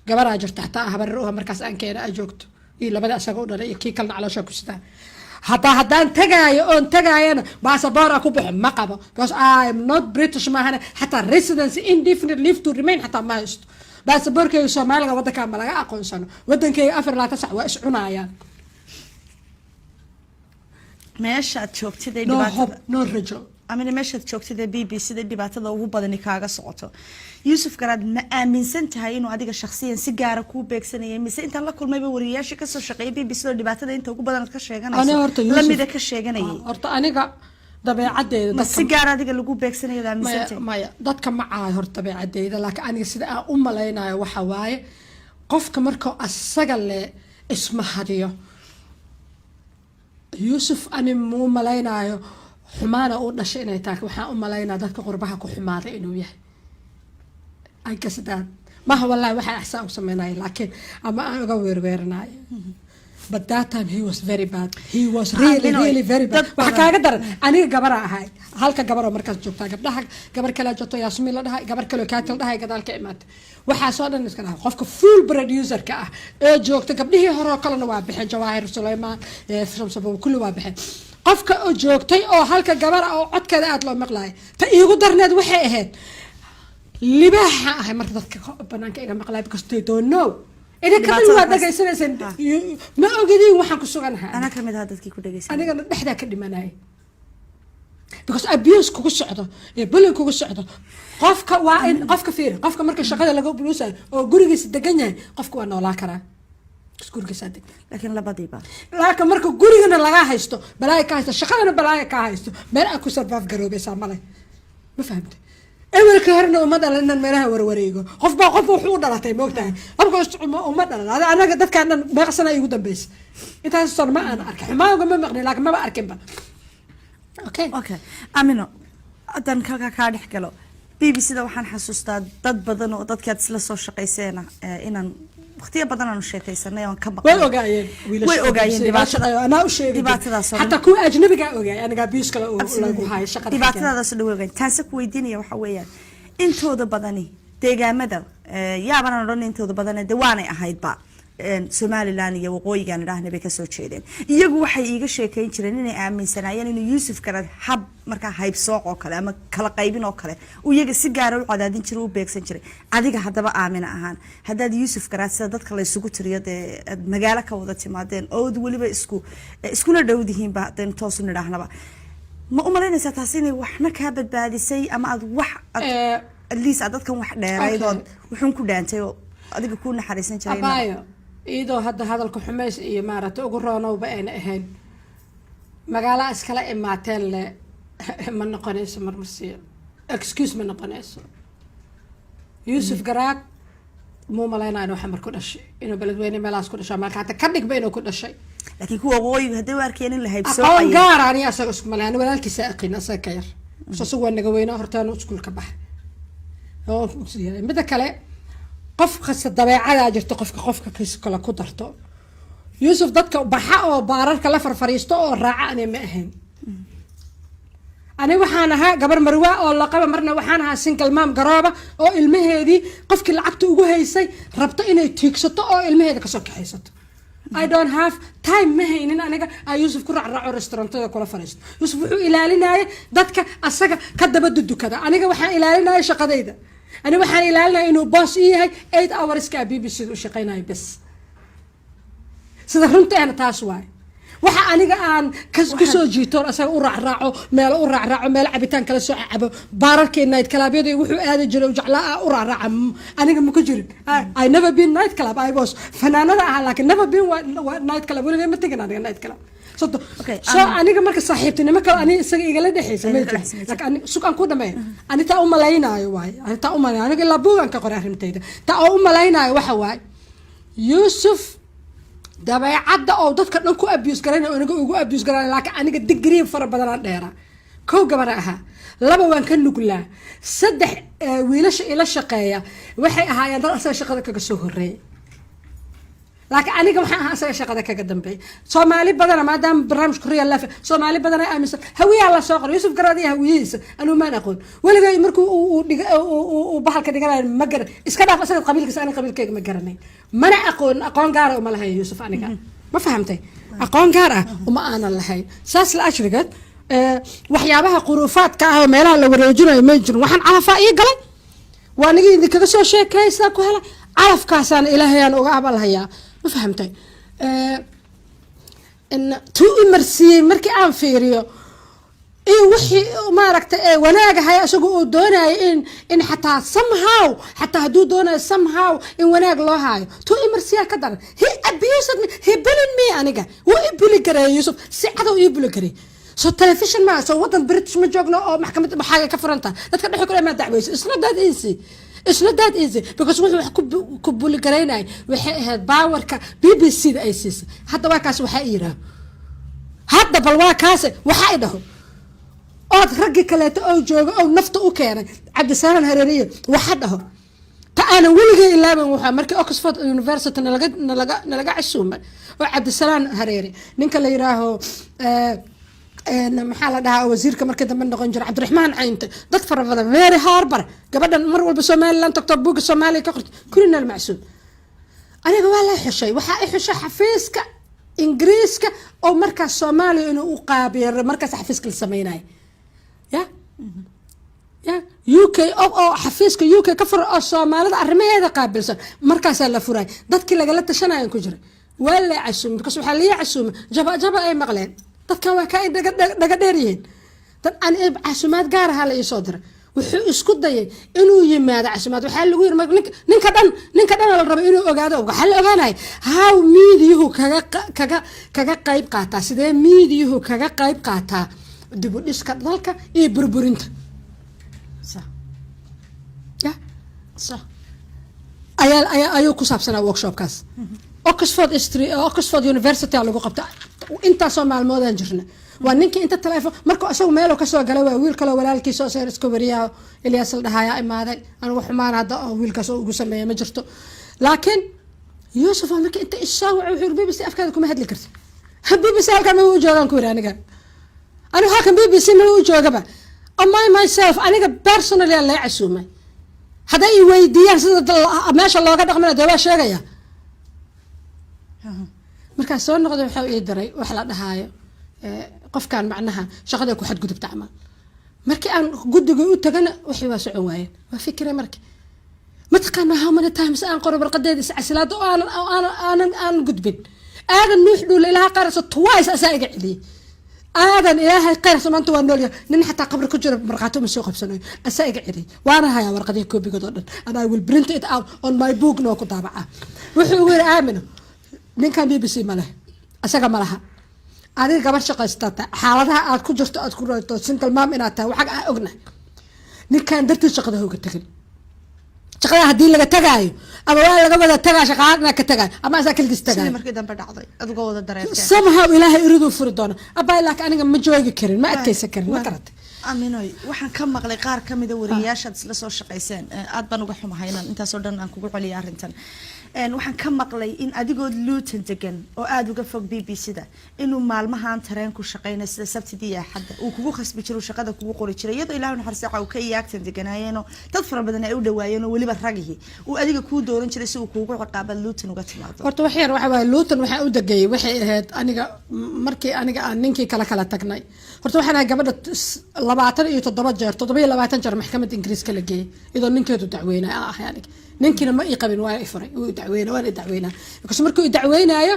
Gabaraa jirta xataa habarir uha markaas aan keena a joogto, iyo labada asaga u dhalay, iyo kii kalena caloosha ku sitaa. Hataa haddaan tagaayo oon tagaayana, baasaboor a ku baxo ma qabo, because I am not British maahane. Xataa residency, indefinite leave to remain xataa ma haysto. Baasaboorkeyga Soomaaliga wadankaa ma laga aqoonsano. Wadankeyga 24 sac waa is cunayaan. Meeshaad joogtid ee No dhibaatada hope, no rajo. Amina, meeshaad joogtid ee BBC da dhibaatada ugu badani kaaga socoto, Yuusuf Garaad ma aaminsan tahay inuu adiga shakhsiyan si gaara kuu beegsanayay, mise intaan la kulmayba wariyayaashii kasoo shaqeeyay BBC oo dhibaatada inta ugu badan aad ka Ani sheeganayso horta Yuusuf- lamida ka sheeganayay? Horta aniga dabeecadeyda Ma dadka si gaara adiga lagu beegsanayo ad aaminsan maya tahay? Maya, dadka ma caayo horta dabeecadeyda, laakiin aniga sida aan u malaynayo waxa waaye, qofka markuu asaga le isma hadiyo. Yuusuf ani muu malaynayo xumaana uu dhashay inay tahay. Waxaan u malaynaya dadka qurbaha ku xumaaday inuu yahay. I guess that maha, wallahi waxaan axsaan u sameynaya, laakiin ama aan uga weerweeranayo. But that time he was very bad. He was really Aamino, really very bad. Dad Waxa badan- kaaga daran, aniga gabara ahay, halka gabaroo markaas joogtaa. Gabdhaha gabar kale joogto, Yaasmiin la dhahay, gabar kaleo Kaati la dhahay, gadaal ka imaatay. Waxaasoo dhan iska dhahay qofka full producerka ah ee joogta. Gabdhihii hore oo kalena waa baxeen, Jawaahir Suleymaan, Shamsabo, kulli waa baxeen. Qofka oo joogtay oo halka gabar ah oo codkeeda aada loo maqlaaya, ta iigu darneed waxay ahayd libaaxa ahay marka dadka banaanka iga maqlaya, because they don't know. Idinka dhan Dhibaatada waa kaas- dhagaysanayseen. Ha. Ma ogidin waxaan ku suganahay. Anaa kamid ahaa dadkii ku dhegeysanay. Anigana dhexdaa ka dhimanaya, because abuse kugu socdo iyo bullying kugu socdo. Qofka waa in qofka fiiri, qofka marka shaqada laga buluusayo oo gurigiisa degan yahay, qofka waa noolaa karaa. Because gurigiisaa degan. Laakiin labadiiba Laakiin marka gurigana lagaa haysto, balaaya ka haysto, shaqadana balaaya kaa haysto, meel aad ku survive garoobaysaa male. Ma fahamte? Ewelka horena uma dhalan inaan meelaha warwareego. Qof baa qof wuxuu u dhalatay, moogtahay, qofka uma dhalan. Anaga dadkaan dhan meeqa sana igu dambeysa? Intaas son ma aan arkin. Xumaanka ma maqnin, laakiin maba arkinba. Okay. Okay, Amino, haddaan kalkaa kaa dhex galo, BBC da waxaan xasuustaa dad badan oo dadkaad isla soo shaqayseena inaan waqtiyo badan aanu sheekaysanay oon ka Way maqlay. ogaayeen wiilasha. Way ogaayeen Anaa u sheegay. Dhibaatadaas oo dhan. Xataa kuwa ajnabigaa ogaay anigaa biis kale oo lagu hayo shaqada. Dhibaatadaadaas oo dhan way ogaayeen. Taase ku weydiinaya waxa weeyaan, intooda badani deegaamada yaabanaan odhan intooda badane de waanay ahaydba Somaliland iyo waqooyigan idhaahna bay kasoo jeedeen. Iyagu waxay iiga sheekeyn jireen inay aaminsanaayeen inuu Yuusuf Garad hab markaa haybsooc oo kale ama kala qaybin oo kale uu iyaga si gaara u cadaadin jiray, u beegsan jiray. Adiga haddaba Aamina ahaan, haddaad Yuusuf Garaad sida dadka la isugu tiriyo dee aad magaalo ka wada timaadeen ood weliba isku iskuna dhowdihiinba, haddaynu toosu nidhaahnaba, ma u malaynaysaa taasi inay waxna kaa badbaadisay ama aad wax at least aad dadkan wax dheerayd ood wuxuun ku dhaantay oo adiga kuu naxariisan jiray? Abaayo, iyadoo hadda hadalka xumays iyo maaragtay ugu roonowba ayna ahayn, magaala iskala imaateen le ma noqonayso marmarsiyo, excuse ma noqonayso. Yuusuf Garaad muu malaynaa inuu Xamar ku dhashay, inuu Beledweyne meelahaas ku dhashay, marka hata ka dhigba inuu ku dhashay. Laakiin kuwa waqooyiga hadday u arkeen in la Aqoon haybsoocayo gaara aniga asaga isku malay. Ani walaalkiisa aqin, asaga ka yar, so asagu waa naga weynaa, hortaanu iskuulka baxay. Oo mida kale, qof kasta dabeecadaa jirto, qofka qofka kiis kale ku darto. Yuusuf dadka baxa oo baararka la farfariisto oo raaca ani ma ahayn. Ani waxaan ahaa gabar marwa oo laqaba, marna waxaan ahaa single mom garooba oo ilmaheedii qofkii lacagta ugu haysay rabto inay tiigsato oo ilmaheeda kasoo kaxaysato. I don't have time, ma haynin aniga aan Yuusuf ku raacraaco, restaurantada kula fariisto. Yuusuf wuxuu ilaalinayay dadka asaga ka daba dudukada. Aniga waxaan ilaalinayay shaqadayda. Ani waxaan ilaalinaya inuu boss ii yahay 8 hourska BBC da u shaqaynayo bes. Sida runteena taas waaye. Waxa aniga aan kusoo jiitoon asaga u raacraaco, meelo u raacraaco, meelo cabitaan kala soo cabo, baararkii night clubyada wuxuu aadi jiray u jeclaa ah u raacraaca, aniga ma ku jirin. I never been night club. I was fanaanada ahaa, laakiin never been night club. Weligay ma tegin aniga night club. So so aniga marka saaxiibtinimo kale aniga isaga igala dhexeysa ma Igala jirin. dhexeysa. Laakiin ani sug aan ku dhameeyo. Ani taa u malaynaayo waaye, ani taa u malaynaayo, aniga ilaa buugan ka qoray arrintayda. Taa oo u malaynaayo waxa waaye, Yuusuf dabeecadda oo dadka dhan ku abuse garaynayo aniga ugu abuse garanay, laakiin aniga degree fara badanaan dheeraa. Kow, gabara ahaa. Laba, waan ka nuglaa. Saddex, wiilasha ila shaqeeya waxay ahaayeen dad asaga shaqada kaga soo horeeyay, laakiin aniga waxaan ahaa asaga shaqada kaga dambeeyay. Soomaali badana, maadaama barnaamijka real life, Soomaali badana aaminsan Hawiyaa la soo qoray, Yuusuf Garaad iyo Hawiyihiisa. Anuu maan aqoon weligay. Markuu uu dhiga uu bahalka dhiganayo ma garan. Iska dhaaf asaga qabiilkiisa, aniga qabiilkayga ma garanayn, mana aqoon. Aqoon gaara uma lahayn Yuusuf aniga, ma fahamtay? Aqoon gaar ah uma aanan lahayn. Saas la ashrigeed, waxyaabaha quruufaadka ah oo meelaha la wareejinayo ma jirin. Waxaan calafaa ii galay, waa nigi idinkaga soo sheekeeyay sidaa ku helay. Calafkaasaana Ilaahayaan uga abalhayaa, ma fahamtay? Tuu i marsiiyey markii aan fiiriyo iyo wixii maaragtay ee wanaagahay isagu uu doonayo in xataa somehow, xataa hadduu doonayo somehow in wanaag loo haayo, tuu i marsiyaa ka daran. He abused me, he bullied me. Aniga wuu i bully gareeyay Yusuf, si cadow ii bully gareeyay. So television ma so wadan British ma joogno oo maxkamad maxaaga ka furan tahay dadka dhexe kule maa dacweyso. It's not that easy, it's not that easy, because wuxuu wax ku bully garaynay waxay ahayd powerka BBC da ay siisay. Hadda waa kaas waxaa i yidhaaho, hadda bal waa kaase waxa i dhaho ood raggii kaleeto oo jooga oo nafta u keenay Cabdisalaan Hareeriye waxa dhaho. Ta aanan weligay ilaaban waxaa markii Oxford University nalaga casuumay oo Cabdisalaan Hareeri, ninka la yiraaho, maxaa la dhahaa, wasiirka markii dambe noqon jira, Cabdiraxmaan Caynte, dad fara badan, Mary Harper, gabadhan mar walba Somaliland tagto buugga Soomaaliya ka qorto, kulina macsuum. Aniga waa la xushay. Waxaa i xushay xafiiska Ingiriiska oo markaas Soomaaliya inuu u qaabiyo markaas xafiiska la sameynayo ya UK oo xafiiska UK ka furay oo Soomaalida arrimaheeda qaabilsan markaasaa la furay. Dadkii lagala tashanayan ku jiray. Waa la casuumay because waxaa lii casuumay jaba jaba ay maqleen dadkan waa kaa dhaga dheer yihiin dad aan casuumaad gaar ahaa la iisoo diray. Wuxuu isku dayay inuu yimaado casuumaad. Waxaa lagu yiri ninka dhan la rabo inuu ogaado. Waxaa la ogaanaya how miidiyuhu kaga qayb qaataa, sidee miidiyuhu kaga qayb qaataa dib u dhiska dalka iyo burburinta. Ayaa ayuu ku saabsanaa workshopkaas. Oxford Street, Oxford University aa lagu qabta. Intaasoo maalmoodaan jirna. Waa ninkii inta telefoon markuu isagu meeluu kasoo galay, waa wiil kaloo walaalkiisa oo seen iska wariyaa, Ilyaas la dhahayaa, imaaday. Anigu xumaan hadda oo wiilkaas oo ugu sameeya ma jirto, laakiin Yuusuf waa markii inta isoo waco, wuxuu yiri, "BBC afkaada kuma hadli karti. BBC halkan ma u joogaan." Ku yiri, Aniga halkan BBC ma u joogaba. On my myself, aniga personally aan laga casuumay. Hadday i weydiiyaan sida meesha looga dhaqmana, dee waa sheegaya." Markaa soo noqday, waxaa ii diray wax la dhahaayo qofkan macnaha shaqada ku xadgudubta camal. Markii aan guddiga u tagana, wixii waa socon waayeen. Waa fikiray marka, mataqaanaa how many times aan qoro warqadeeda iscasilaada oo aanan gudbin? Aadan Nuux Dhuule, Ilaaha qaarayso, twice asaa iga celiyey. Aadan, Ilaahay qayrso, maanta waa noolyahay. Nin xataa qabri ku jira markhaati uma soo qabsanayo. Asaa iga celiyey, waana hayaa warqadihii koobigood oo dhan, and I will print it out on my book noo ku daabaca. Wuxuu ugu yiri, "Aamino, ninkan BBC ma leh, isaga ma laha. Adiga gabar shaqaysata, xaaladaha aad ku jirto, aad ku rato single mom inaad tahay, waxaga aan ognahay. Ninkan dartiis shaqada hooga tegin. Shaqada haddii laga tagaayo, ama waa laga wada tagaa, shaqaadna ka tagaayo, ama asaa keligiis Sidii tagaayo." Markii dambe dhacday, adigoo wada dareerteen. Somehow Ilaahay iriduu furi doona, abaa, laakiin aniga ma joogi karin, ma adkaysan karin, ma garatay? Aminoy, waxaan ka maqlay qaar ka mida wariyayaashaad isla soo shaqayseen. Aad baan uga xumahay inaan intaasoo dhan aan kugu celiyo arrintan. Waxaan ka maqlay in adigoo Luton degan oo aada uga fog BBC da, inuu maalmahan tareen ku shaqeynay sida Sabtidii iyo Axadda uu kugu khasbi jiray, uu shaqada kugu qori jiray, iyadoo Ilaahu naxariista uu ka iyaagtan deganaayeenoo dad fara badan ay u dhawaayeen, oo weliba ragihii uu adiga kuu dooran jiray si uu kuugu ciqaabad Luton uga timaado. Horta wax yar waxa waaye, Luton waxaa u degayay waxay ahayd aniga markii aniga aan ninkii kala tagnay. Horta waxaan ahay gabadha 27 jeer, 27 jeer maxkamadda Ingiriiska la geeyey iyadoo ninkeedu dacweynaya aan ahay aniga. Ninkiina ma ii qabin, waa i furay, wuu i dacweyna, waana i dacweynaa, because markuu i dacweynaayo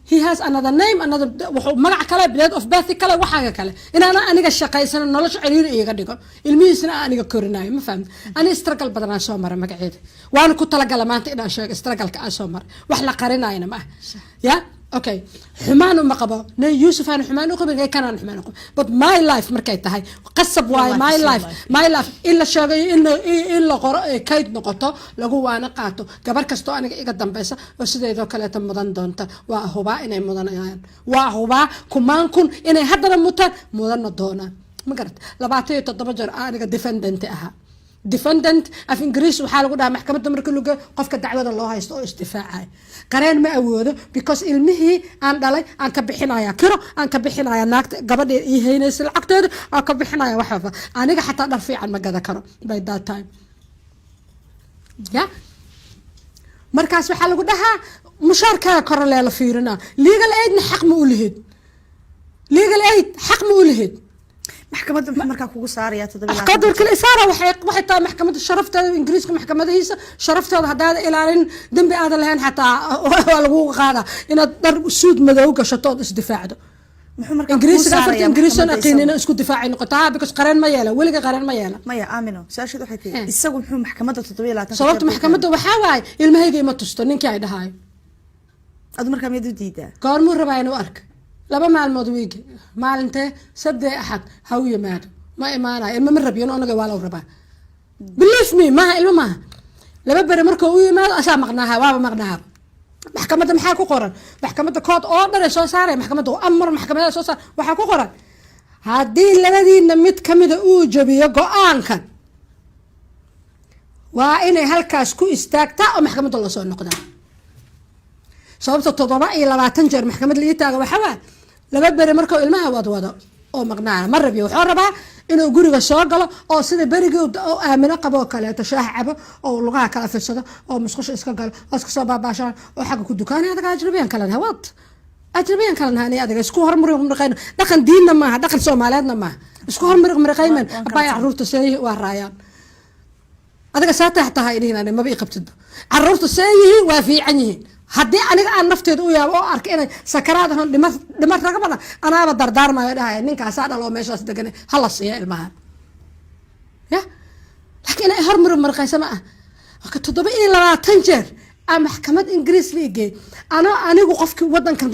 he has another name, another, wuxuu magac kale, date of birth kale, waxaaga kale, inaana aniga shaqaysano, nolosha ciriiri iiga dhigo, ilmihiisna aan aniga korinayo. Ma fahamta? Ani struggle badan aan soo maray, magaceeda waana ku talagala maanta inaan sheego struggle-ka aan soo maray. Wax la qarinayna ma ah. Ya, okay, xumaan uma qabo nin Yuusuf aan xumaan u qabin, kanaan xumaan u qabin, but my life markay tahay, qasab waaye. Life my is your life, life. My life in la sheego iyo in la qoro ay kayd noqoto, lagu waana qaato gabar kastoo aniga iga dambeysa oo sideedoo kaleeta mudan doonta. Waa hubaa inay mudanayaan, waa hubaa kumaan kun inay haddana mutaan, mudanna doonaan. Ma garat? 27 jeer aniga defendant ahaa. Defendant af Ingiriis waxaa lagu dhahaa maxkamadda marka lagu qofka dacwada loo haysto oo isdifaacaya. Qareen ma awoodo, because ilmihii aan dhalay aan ka bixinaya kiro, aan ka bixinaya naagta gabadha ii haynaysa lacagteeda aan ka bixinaya, wax walba. Aniga xataa dhar fiican ma gada karo by that time. Ya, markaas waxaa lagu dhahaa mushaarkaaga kore leela fiirina. Legal aidna xaq ma u lihid, legal aid xaq ma u lihid. Maxkamadda muxuu markaa kugu saarayaa 27? Maxkamadda marka la isaara, waxay tahay maxkamadda sharafteeda, Ingiriiska maxkamadihiisa sharaftooda haddaada ilaalin, dembi aadan lahayn xataa waa lagu qaadaa inaad dhar suud madow gashato ood isdifaacdo. Muxuu markaa kugu Ingiriisiga afarta saarayaa Ingiriisan maxkamadda aqiinina isagu? Isku difaacay noqotaa, because qareen ma yeela, weliga qareen ma yeela. Maya Aamino, su-aasheed waxay tahay, isagu muxuu maxkamadda 27 Sababta jeer kuu maxkamadda waxaa waaye ilmahayga ima tusto ninkii ay dhahaayo. keenay? Adu markaa miyaad u diidaa? Goormuu rabaa inuu arka? 2 maalmood wiigi, maalintee? Sabdee, Axad ha u yimaado. Ma imaanayo. Ilma ma rabiyo anaga, waa law rabaa, believe me, maaha ilmo maaha. 2 beri markuu u yimaado asaa maqnaaha, waaba maqnaaha. Maxkamadda maxaa ku qoran? Maxkamadda court oo dhan ay soo saaraya, maxkamadda amar maxkamadaha soo saar, waxaa ku qoran haddii labadiina mid kamida uu jabiyo go-aankan, waa inay halkaas ku istaagtaa oo maxkamadda lasoo noqdaa. Sababta 27 jeer maxkamad la ii taaga waxaa waay 2 beri markuu ilmaha wadwado oo maqnaana. Ma rabiyo, wuxuu rabaa inuu guriga soo galo oo sida berigii oo Aamino qabo oo kaleeto shaah cabo oo lugaha kala fidsado oo musqusha iska galo oo iska soo baabaashaan oo xagga ku dukaanay. Adaga ajnabiyan kale nahay, wad ajnabiyan kale nahay, aniga adiga isku hormariq mariqayno. Dhaqan diinna maaha, dhaqan Soomaaliyeedna maaha, isku hormariq mariqayman. Waan kala Abaay, caruurta see waa raayaan? Adiga saa tahay dhihin, ani maba ii qabtidba. Caruurta see yihiin? Waa fiican yihiin. Haddii aniga aan nafteeda u yaabo oo arka inay sakaraad ahon dhima dhima raga badan, anaaba dardaarmayo, dhahaya ninkaasaa dhal oo meeshaas degan, hala siiya ilmaha. Ya, laakiin inay hormar marqaysa ma ah. Marka 27 jeer aa maxkamad Ingiriis la igeey, anoo anigu qofkii wadankan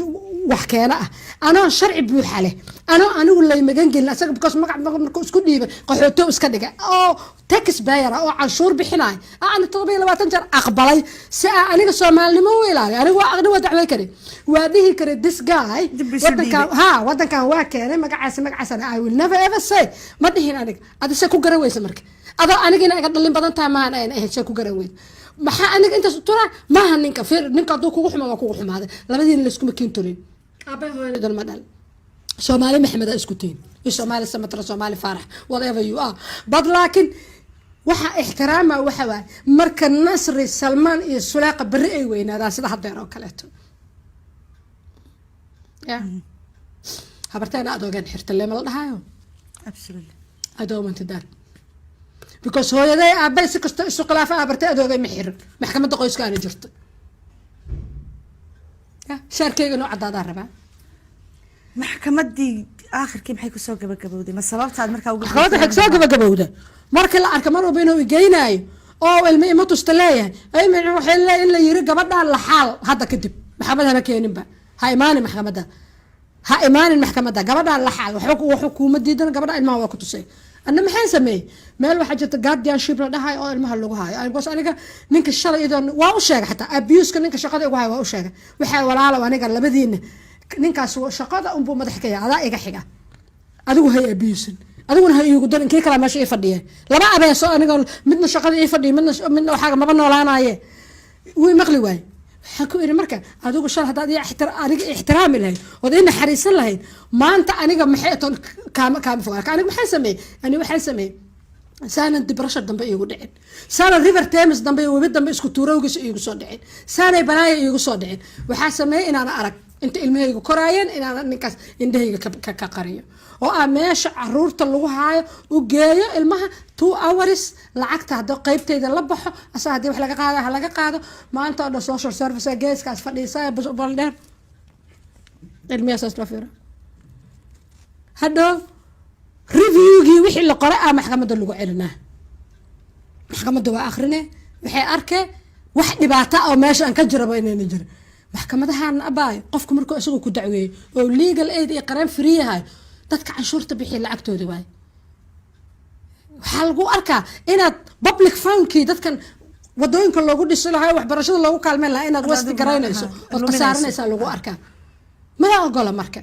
Wax keena ah anoo sharci buuxa leh, anoo anigu lay magan gelin asaga, because magac markuu isku dhiibay qaxooto iska dhiga oo tax payer ah oo canshuur bixinaya aan 27 jeer aqbalay si aan aniga Soomaalinimo u ilaaliyo. Aniga waa aqni, waa dacway kare, waa dhihi kare this guy Dib isu wadankan dhiibay. Ha, wadankan waa keenay magacaas, magacaasana I will never ever say ma dhihin aniga. Adi se ku garan weysa marka adoo anigina iga dhalin badan tahay maahan ayna ahayn, see ku garan weyn? Maxaa aniga intaas u turaa? Maaha ninka fir, ninka hadduu kugu xumaado waa kugu xumaaday, labadiina layskuma kiin. Aabay hooyadan ma dhal, Soomaali Maxamed aa isku tihin iyo Soomaali Samatra, Soomaali Faarax, whatever you are, but laakiin waxa ixtiraama waxa waaye marka Nasri, Salmaan iyo Sulaaqa berri ay weynaadaan sida haddeer oo kaleeto ya habarteena adoogeen xirta leema la dhahaayo. Absolutely. I don't want that because hooyaday aabay si kastoo isu khilaafa abartay adoogay ma xirin, maxkamadda qoyska aana jirto. Ya shaarkeyga inuu caddaadaa rabaa. Maxkamadii aakhirkii maxay kusoo gabagabowday? Ma sababtaad markaa uga Maxkamadda waxay kusoo gabagabowda markii la arka mar walba inuu igeynaayo oo ilmo ima tusta leeyahay, ay waxay leeyahay in la yiri gabadhaan laxaal hadda kadib maxkamad haba keeninba, ha imaanin maxkamadda, ha imaanin maxkamadda, gabadhaan laxaal waxba waxba kuuma diidan, gabadha ilmaha waa ku tusay. Anna maxaan sameeyey? Meel waxaa jirta guardianship la dhahayo oo ilmaha lagu hayo. Because aniga ninka shalay idoon waa u sheegay, xataa abuseka ninka shaqada igu hayo waa u sheegay. Waxaa walaalow aniga labadiina ninkaas shaqada unbuu madax ka yahay, adaa iga xiga, adigu hay abusin, adiguna ha iigu darin kii kalaa meesha ii fadhiya. Laba abeeso aniga, midna shaqada ii fadhiya, midna waxaaga maba noolaanaye. Wuu maqli waaye. Waxaan ku iri marka adigu shal haddaad aniga ixtiraami lahayd ood ii naxariisan lahayd, maanta aniga maxay toon kaama fogaa. Aniga maxaan sameeyey? Aniga waxaan sameeyey saanan depression dambe iigu dhicin, saanan River Thames dambe iyo webi dambe isku tuurowgiisa iigu soo dhicin, saanay balaaya iigu soo dhicin. Waxaa sameeyey inaana arag inta ilmahayga koraayeen, inaana ninkaas indhahayga ka qariyo oo ah meesha caruurta lagu haayo u geeyo ilmaha 2 hours, lacagta hadda qeybtayda la baxo, asaga haddii wax laga qaado ha laga qaado. Maanta oo dhan social service geeskaas fadhiisa baldheer, ilmihaasaas loo fiiro. Hadhow reviewgii wixii la qoray ah maxkamadda lagu celinaa, maxkamadda waa akhrine, waxay arkee wax dhibaata oo meesha aan ka jiraba inayna jirin. Maxkamadahan abaayo qofku markuu isagu ku dacweeyey oo legal aid iyo qareen free yahay, dadka canshuurta bixiya lacagtooda waay. Waxaa lagu arkaa inaad public fundkii dadkan wadooyinka loogu dhisi lahaa, waxbarashada loogu kaalmeyn lahaa, inaad waste garaynayso ood khasaaranaysaa lagu arkaa. Mala ogola. Marka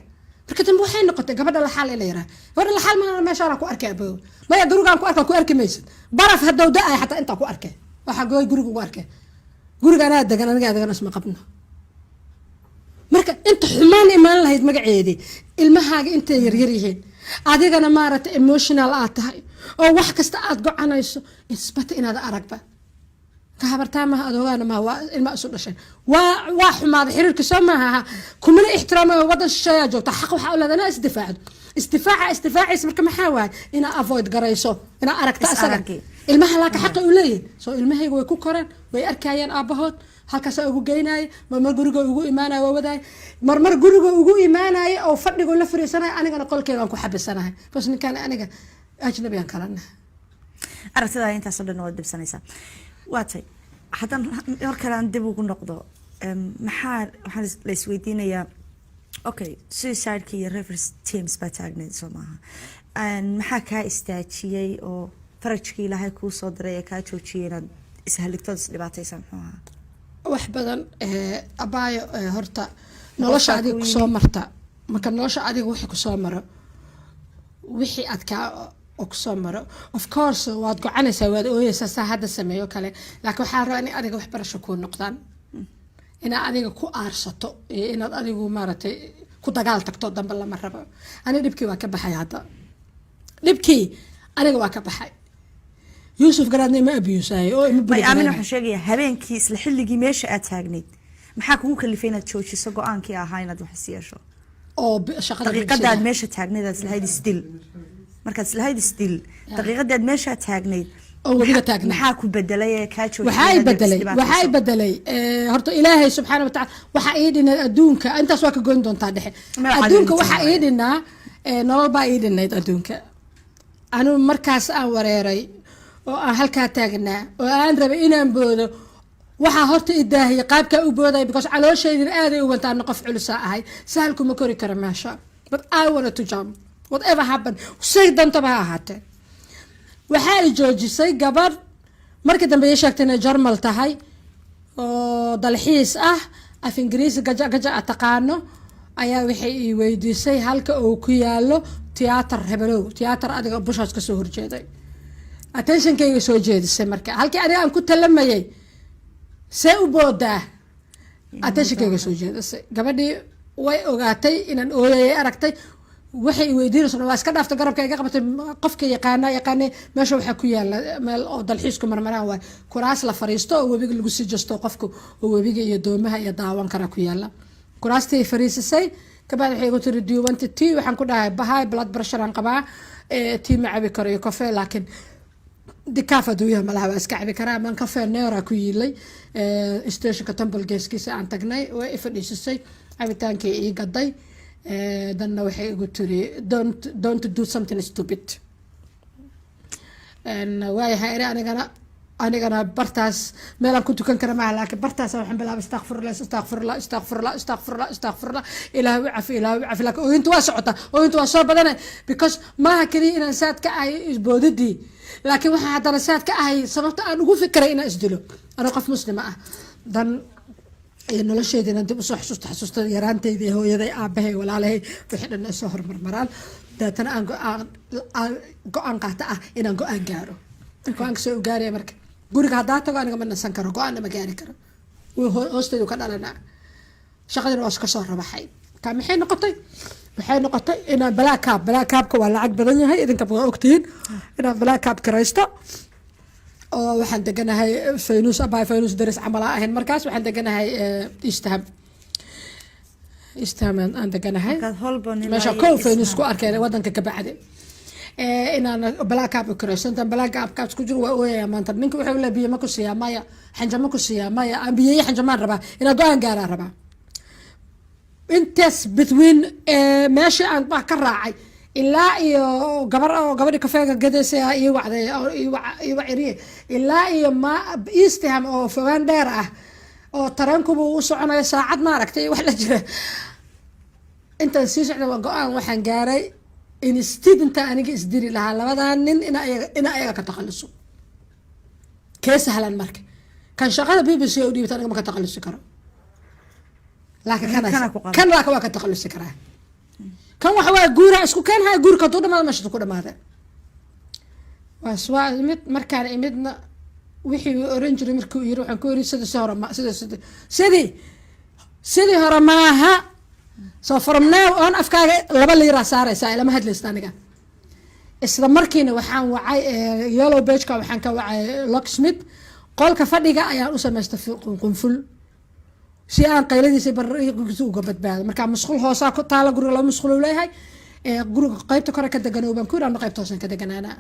dambe waxay noqotay gabadha laxaal in la yiraah, gabadha laxaal maana meeshaan ku arkay abow, maya gurigaan ku arka, ku arki maysid. Baraf hadow da-ay xataa intaa ku arkay, waxaa gooy guriga ugu arkay, guriga anaa degan, anigaa degan, isma qabno. Marka inta xumaan imaan lahayd magaceedii, ilmahaaga intay yaryar yihiin, adigana maaragtay emotional aad tahay oo wax kasta aad gocanayso, isbata inaad aragba ka habartaa maaha, adoogaana maaha, waa ilma isu dhasheen, waa xumaaday xiriirka soo maaha, kumana ixtiraamayo. Wadan shisheeyaa joogta, xaq waxaa u leedahay inaa isdifaacdo, isdifaaca isdifaacaysa. Marka maxaa waaye? Inaa avoid garayso inaa aragto Is asaga. Araggi. Ilmaha laaka xaqay u leeyihin soo ilmahayga way ku koreen, way arkayeen aabahood, halkaasaa ugu geynaya, marmar guriga ugu imaanaya, waa wadaay, marmar guriga ugu imaanaya oo fadhiga la fariisanaya, anigana qolkeygaan ku xabisanahay bas. Ninkaan aniga ajnabigan kala nahay. Aragtidaa intaasoo dhan waad dhibsanaysaa. Waa tay haddaan mar kale aan dib ugu noqdo, maxaa waxaan la isweydiinayaa, okay, suicide-ki iyo River Thames baa taagnayd soo maaha? Maxaa kaa istaajiyey oo farajkii Ilaahay kuu soo diray ee kaa joojiyey inaad ishaligtood isdhibaataysa muxuu ahaa? Wax badan abaayo, horta nolosha Qofkaa adiga kuu kusoo yimid. marta, marka nolosha adiga wixii kusoo maro, wixii adkaa oo kusoo maro, of course waad gocanaysaa, waad ooyeysaa, saa hadda sameeyo kale, laakiin waxaa la rabaa in adiga waxbarasho kuu noqdaan, inaad adiga ku aarsato iyo inaad adigu maaragtay ku dagaal tagto dambe lama rabo. Aniga dhibkii waa ka baxay hadda, dhibkii aniga waa ka baxay. Yuusuf Garaadna ima abuse-aayo oo ima May Aamin, bully. waxaan sheegayaa habeenkii isla xilligii meesha aad taagnayd, maxaa kugu kalifay inaad joojiso go-aankii ahaa inaad wax is yeesho? Oo shaqada Daqiiqadaad bulshada. meesha taagnayd aad islahayd isdil, markaad islahayd isdil, daqiiqadaad meeshaa taagnayd Oo webiga taagnaa. Maxaa ku bedelay ee kaa joojiyay Waxaa i inaad bedelay, waxaa i isdhibaatayso? bedelay, horta Ilaahay subxaana watacaala waxaa ii dhinay adduunka intaas waa ka goyn doontaa dhexe. Magaca Adduunka dhinta waxaa waaye. ii dhinaa, nolol baa ii dhinayd adduunka. Anigu markaas aan wareeray oo aan halkaa taagnaa oo aan rabay inaan boodo. Waxaa horta i daahiyay qaabkaa u boodaya, because calooshaydina aaday u wantaana, qof culusaa ahay, sahal kuma kori kara meesha. But I wanted to jump, whatever happened, say dantaba ha ahaatee. Waxaa i joojisay gabadh markii dambe ii sheegtay inay Jarmal tahay oo dalxiis ah, af Ingiriisi gaja gaja a taqaano. Ayaa waxay ii weydiisay halka uu ku yaalo tiyaatar hebelow, tiyaatar adiga bushaas kasoo horjeeday. Attentionkayga soo jeedisay marka halkii aniga aan ku talamayay see u boodaa, attentionkayga soo jeedisay. Gabadhii way ogaatay inaan ooyayay, aragtay waxay i weydiinayso, waa iska dhaaftay, garabka iga qabatay. Qofka yaqaana yaqaane meesha waxaa ku yaala meel oo dalxiisku marmaraan waay, kuraas la fariisto oo webiga lagu sii jasto, qofka oo webiga iyo doomaha iyo daawan kara ku yaala. Kuraastii fariisisay kabacdi waxay igu tiri, "Do you want tea?" Waxaan ku dhahay, "Bahay, blood pressure aan qabaa, tea ma cabi karo iyo coffee, laakiin decaf hadduu yahay malaha waa iska cabi karaa." Amaan cafe nera ku yiilay stationka Temple geeskiisa aan tagnay. Way i fadhiisisay, cabitaankii ii gaday. Danna waxay igu tiri, Don't do something stupid." Waayahay eri. Anigana bartaas meelaan ku tukan kara maaha, laakiin bartaas waxaan bilaabay istakfirullah, istakfirullah, istakfirullah, istakfirullah, istakfirullah, Ilaah u cafi, Ilaah u cafi. Laakiin ooyinta waa socota, ooyinta waa soo badana, because maaha keliya inaan sad ka ahay isboodidii, laakiin waxaan haddana sad ka ahay sababta aan ugu fikiray inaan isdilo anoo qof muslima ah. Dan iyo nolosheediina dib usoo xasuusta, xasuusta yaraantayda, hooyaday, aabahay, walaalahay, wixii dhan ay soo hormarmaraan. Dabeetana aan go-aan qaata ah inaan go-aan gaaro. Go-aanka soo gaaraya marka guriga haddaa tago, aniga ma nasan karo, go-aanna ma gaari karo, hoostaydu ka dhalanaa. Shaqadina waa iska soo rabaxay. Ka maxay noqotay? Waxay noqotay inaan black cab, black cabka waa lacag badan yahay, idinka waa ogtihiin, inaan black cab kiraysto. Oo waxaan deganahay Faynus abay, Faynus daris camal aan ahayn markaas. Waxaan deganahay East Ham, East Ham aan deganahay. Markaad Holborn ilaa meesha iyo kow East Faynus Ham. ku arkeen wadanka ka bacdi. Inaan black cab u kiraysto. Intaan black cab ku jiro waa ooyaya maanta. Ninka wuxuu leeyahay, "Biyo ma ku siiyaa?" "Maya." "Xanja ma ku siiyaa?" "Maya." Aan biyeeye xanjamaan rabaa, inaan go-aan gaaraan rabaa. Intaas between meesha aan wax ka raacay ilaa iyo gabar oo gabadhi kafeega gadaysay ii wacday oo ii waciriye, ilaa iyo ma East Ham oo fogaan dheer ah oo tareenkuba u soconayo saacad, maaragtay, wax la jira. Intaan sii socda waa go-aan waxaan gaaray, instead intaan aniga isdiri lahaa labadaa nin, ina ayaga ka takhaluso kee sahlan. Marka kan shaqada BBC u dhiibta aniga ma ka takhalusi karo, laakiin Kana ku qaba. Kan laakiin waa ka takhalusi karaa. Kan waxa waa guura isku keenhaya, guurka hadduu dhamaado meesha ku dhamaada. Waa imid. Markaan imidna wixii uu oran jiray markuu yiri, waxaan ku yiri, sida si hore ma sida sida sidii sidii hore maaha. So from now on afkaaga laba liiraa saaraysaa, ilama hadlaysta aniga. Isla markiina waxaan wacay yellow pageka, waxaan ka wacay locksmith. Qolka fadhiga ayaan u samaystay qunful si aan qayladiisa bariiqiisa uga badbaado. Marka musqul hoosaa ku taala guriga, laba musqul uu leeyahay. Guriga qaybta kore ka deganow baan ku yiri, anna qaybta hoosan ka deganaana.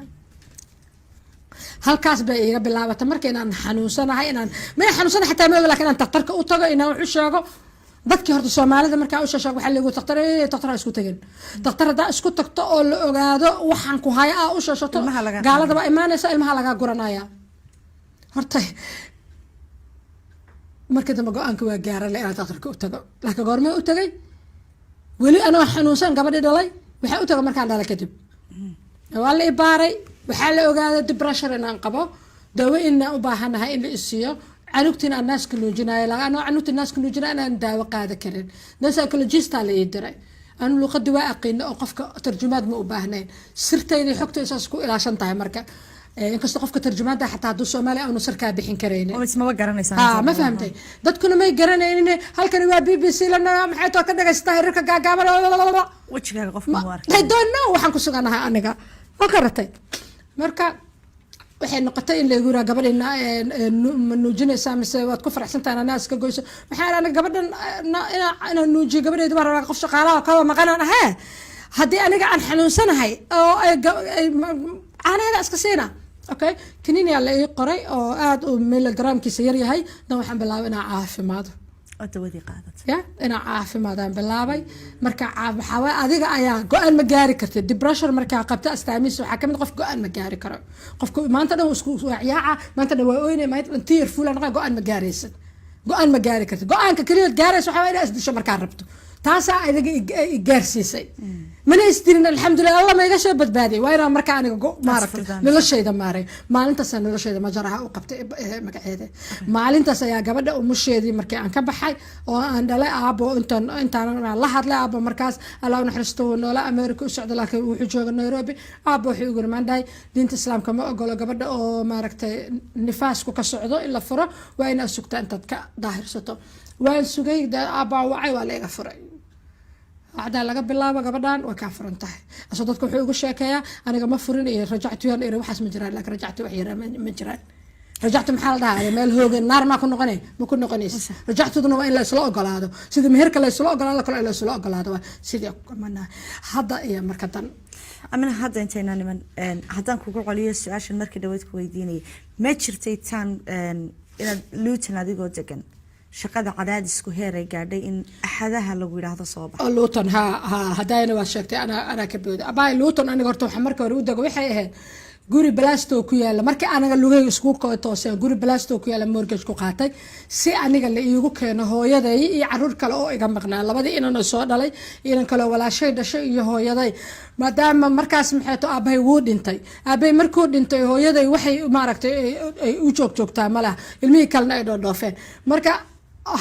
Halkaas bay iiga bilaabatay marka inaan xanuunsanahay, inaan ma xanuunsanahay xataa ma oga, laakiin inaan daktarka u tago, inaan wax u sheego dadkii. Horta Soomaalida markaa u sheego waxaa lagu daktar, daktar ha isku tagin, daktar haddaa isku tagto oo la ogaado waxaan ku haya aa u sheeshato, Ilmaha laga gaalada baa imaanaysa, ilmaha lagaa guranaya. Horta markii dambe go-aanka waa gaarale inaan daktarka u tago, laakiin goormee u tagay? Weli anoo xanuunsan gabadhii dhalay waxaa u taga markaan dhalay kadib. Waa la ibaaray, waxaa la ogaaday depression inaan qabo, daawo inaan u baahanahay in la isiiyo, canugtiina aan naaska nuujinayo, anoo canugta naaska nuujinayo inaan daawo qaada karin. Dan psychologista la ii diray. Anu luqadii waa aqiina oo qofka tarjumaad ma u baahnayn, sirtayda iyo xogtayda saas ku ilaashan tahay. Marka inkastoo qofka tarjumaada xataa hadduu Soomaaliya aanu sirkaa bixin karaynin. Oo ismaba garanaysaan. Ha, ma fahamtay? Dadkuna may garanaynin halkani waa BBC lana, maxay too ka dhagaysataa hirarka gaagaaban. Wejigaaga qofka mu arkay. I don't know waxaan ku suganahay aniga, ma garatay? Marka waxay noqotay in laygu yiraa, "Gabadhina ma nuujinaysaa mise waad ku faraxsan tahay inaa naaska goyso?" Maxaa aniga gabadhan inaan nuujiyo gabadheeda baan rabaa, qof shaqaalaha kaba maqanaan ahee. Haddii aniga aan xanuunsanahay oo caanaheeda iska siina. Okay, kaniiniyaa la ii qoray oo aada u milligramkiisa yar yahay. Dan waxaan bilaabay inaan caafimaado. Oo dawadii qaadatay. Ya, inaan caafimaadaan bilaabay. Marka waxaa waaye adiga ayaa go-aan ma gaari kartid. Depression markaa qabta, astaamihiisa waxaa kamid qof go-aan ma gaari karo. Qofka maanta dhan wuu isku wacyaaca, maanta dhan waa oynay, maanta dhan tearful noqon. Go-aan ma gaaraysid, go-aan ma gaari kartid. Go-aanka keliyaad gaaraysa waxaa waaye inaad isdisho markaa rabto. Taasaa adiga i gaarsiisay. Mana isdirin, alxamdulilah, Allah ma iga soo badbaadiyay. Waa inaan markaa aniga maaragtay furdaan. Noloshayda maaray. Maalintaasa noloshayda majaraha u qabtay. Magaceeda maalintaas ayaa gabadha umusheedii markii aan ka baxay oo aan dhalay, aabo intaan intaan la hadlay aabo markaas, Allah u naxariisto, wuu noola, America u socda, laakiin wuxuu jooga Nairobi. Aabo wuxuu igu rimaan dhahay, diinta Islaamka ma ogolo gabadha oo maaragtay nifaasku ka socdo in la furo, waa inaad sugtaa intaad ka daahirsato. Waan sugay dee, aabbaa wacay, waa la iga furay. Acdaa laga bilaabo gabadhan way kaa furan tahay. Asoo dadka wuxuu igu sheekeeyaa aniga ma furin iyo rajactu yan iri, waxaas ma jiraan. Laakiin rajactu wax yaraa ma jiraan. Rajactu maxaa la dhahaa? Meel hooge naar maa ku noqonay? Ma ku noqonaysa. Rajactuduna waa in la isla ogolaado, sida meherka la isla ogolaado kale in la isla ogolaado. Waa sidii mana hadda iyo marka dan. Amina, hadda intaynaa niman haddaan kugu celiyo su-aashan markii dhaweyd ku weydiinayay, ma jirtay taan inaad Luton adigoo degan shaqada cadaadisku heer ay gaadhay in axadaha lagu yidhaahdo soo bax? Oo Luton, ha ha, hadayna waa sheegtay, anaa ka booda abaay. Luton aniga horta waxa marka hore u dego waxay ahayd guri Plaistow ku yaala. Markii aniga lugay isku tooseen, guri Plaistow ku yaala mortgage ku qaatay si aniga la iigu keeno hooyaday iyo caruur kale oo iga maqnaa, labadii inan oo soo dhalay, inan kale oo walaashay dhashay iyo hooyaday, maadaama markaas maxay to aabahay wuu dhintay. Aabahay markuu dhintay, hooyaday waxay maaragtay ay u joog joogtaa malaha, ilmihii kalena ay dhoodhoofeen. Marka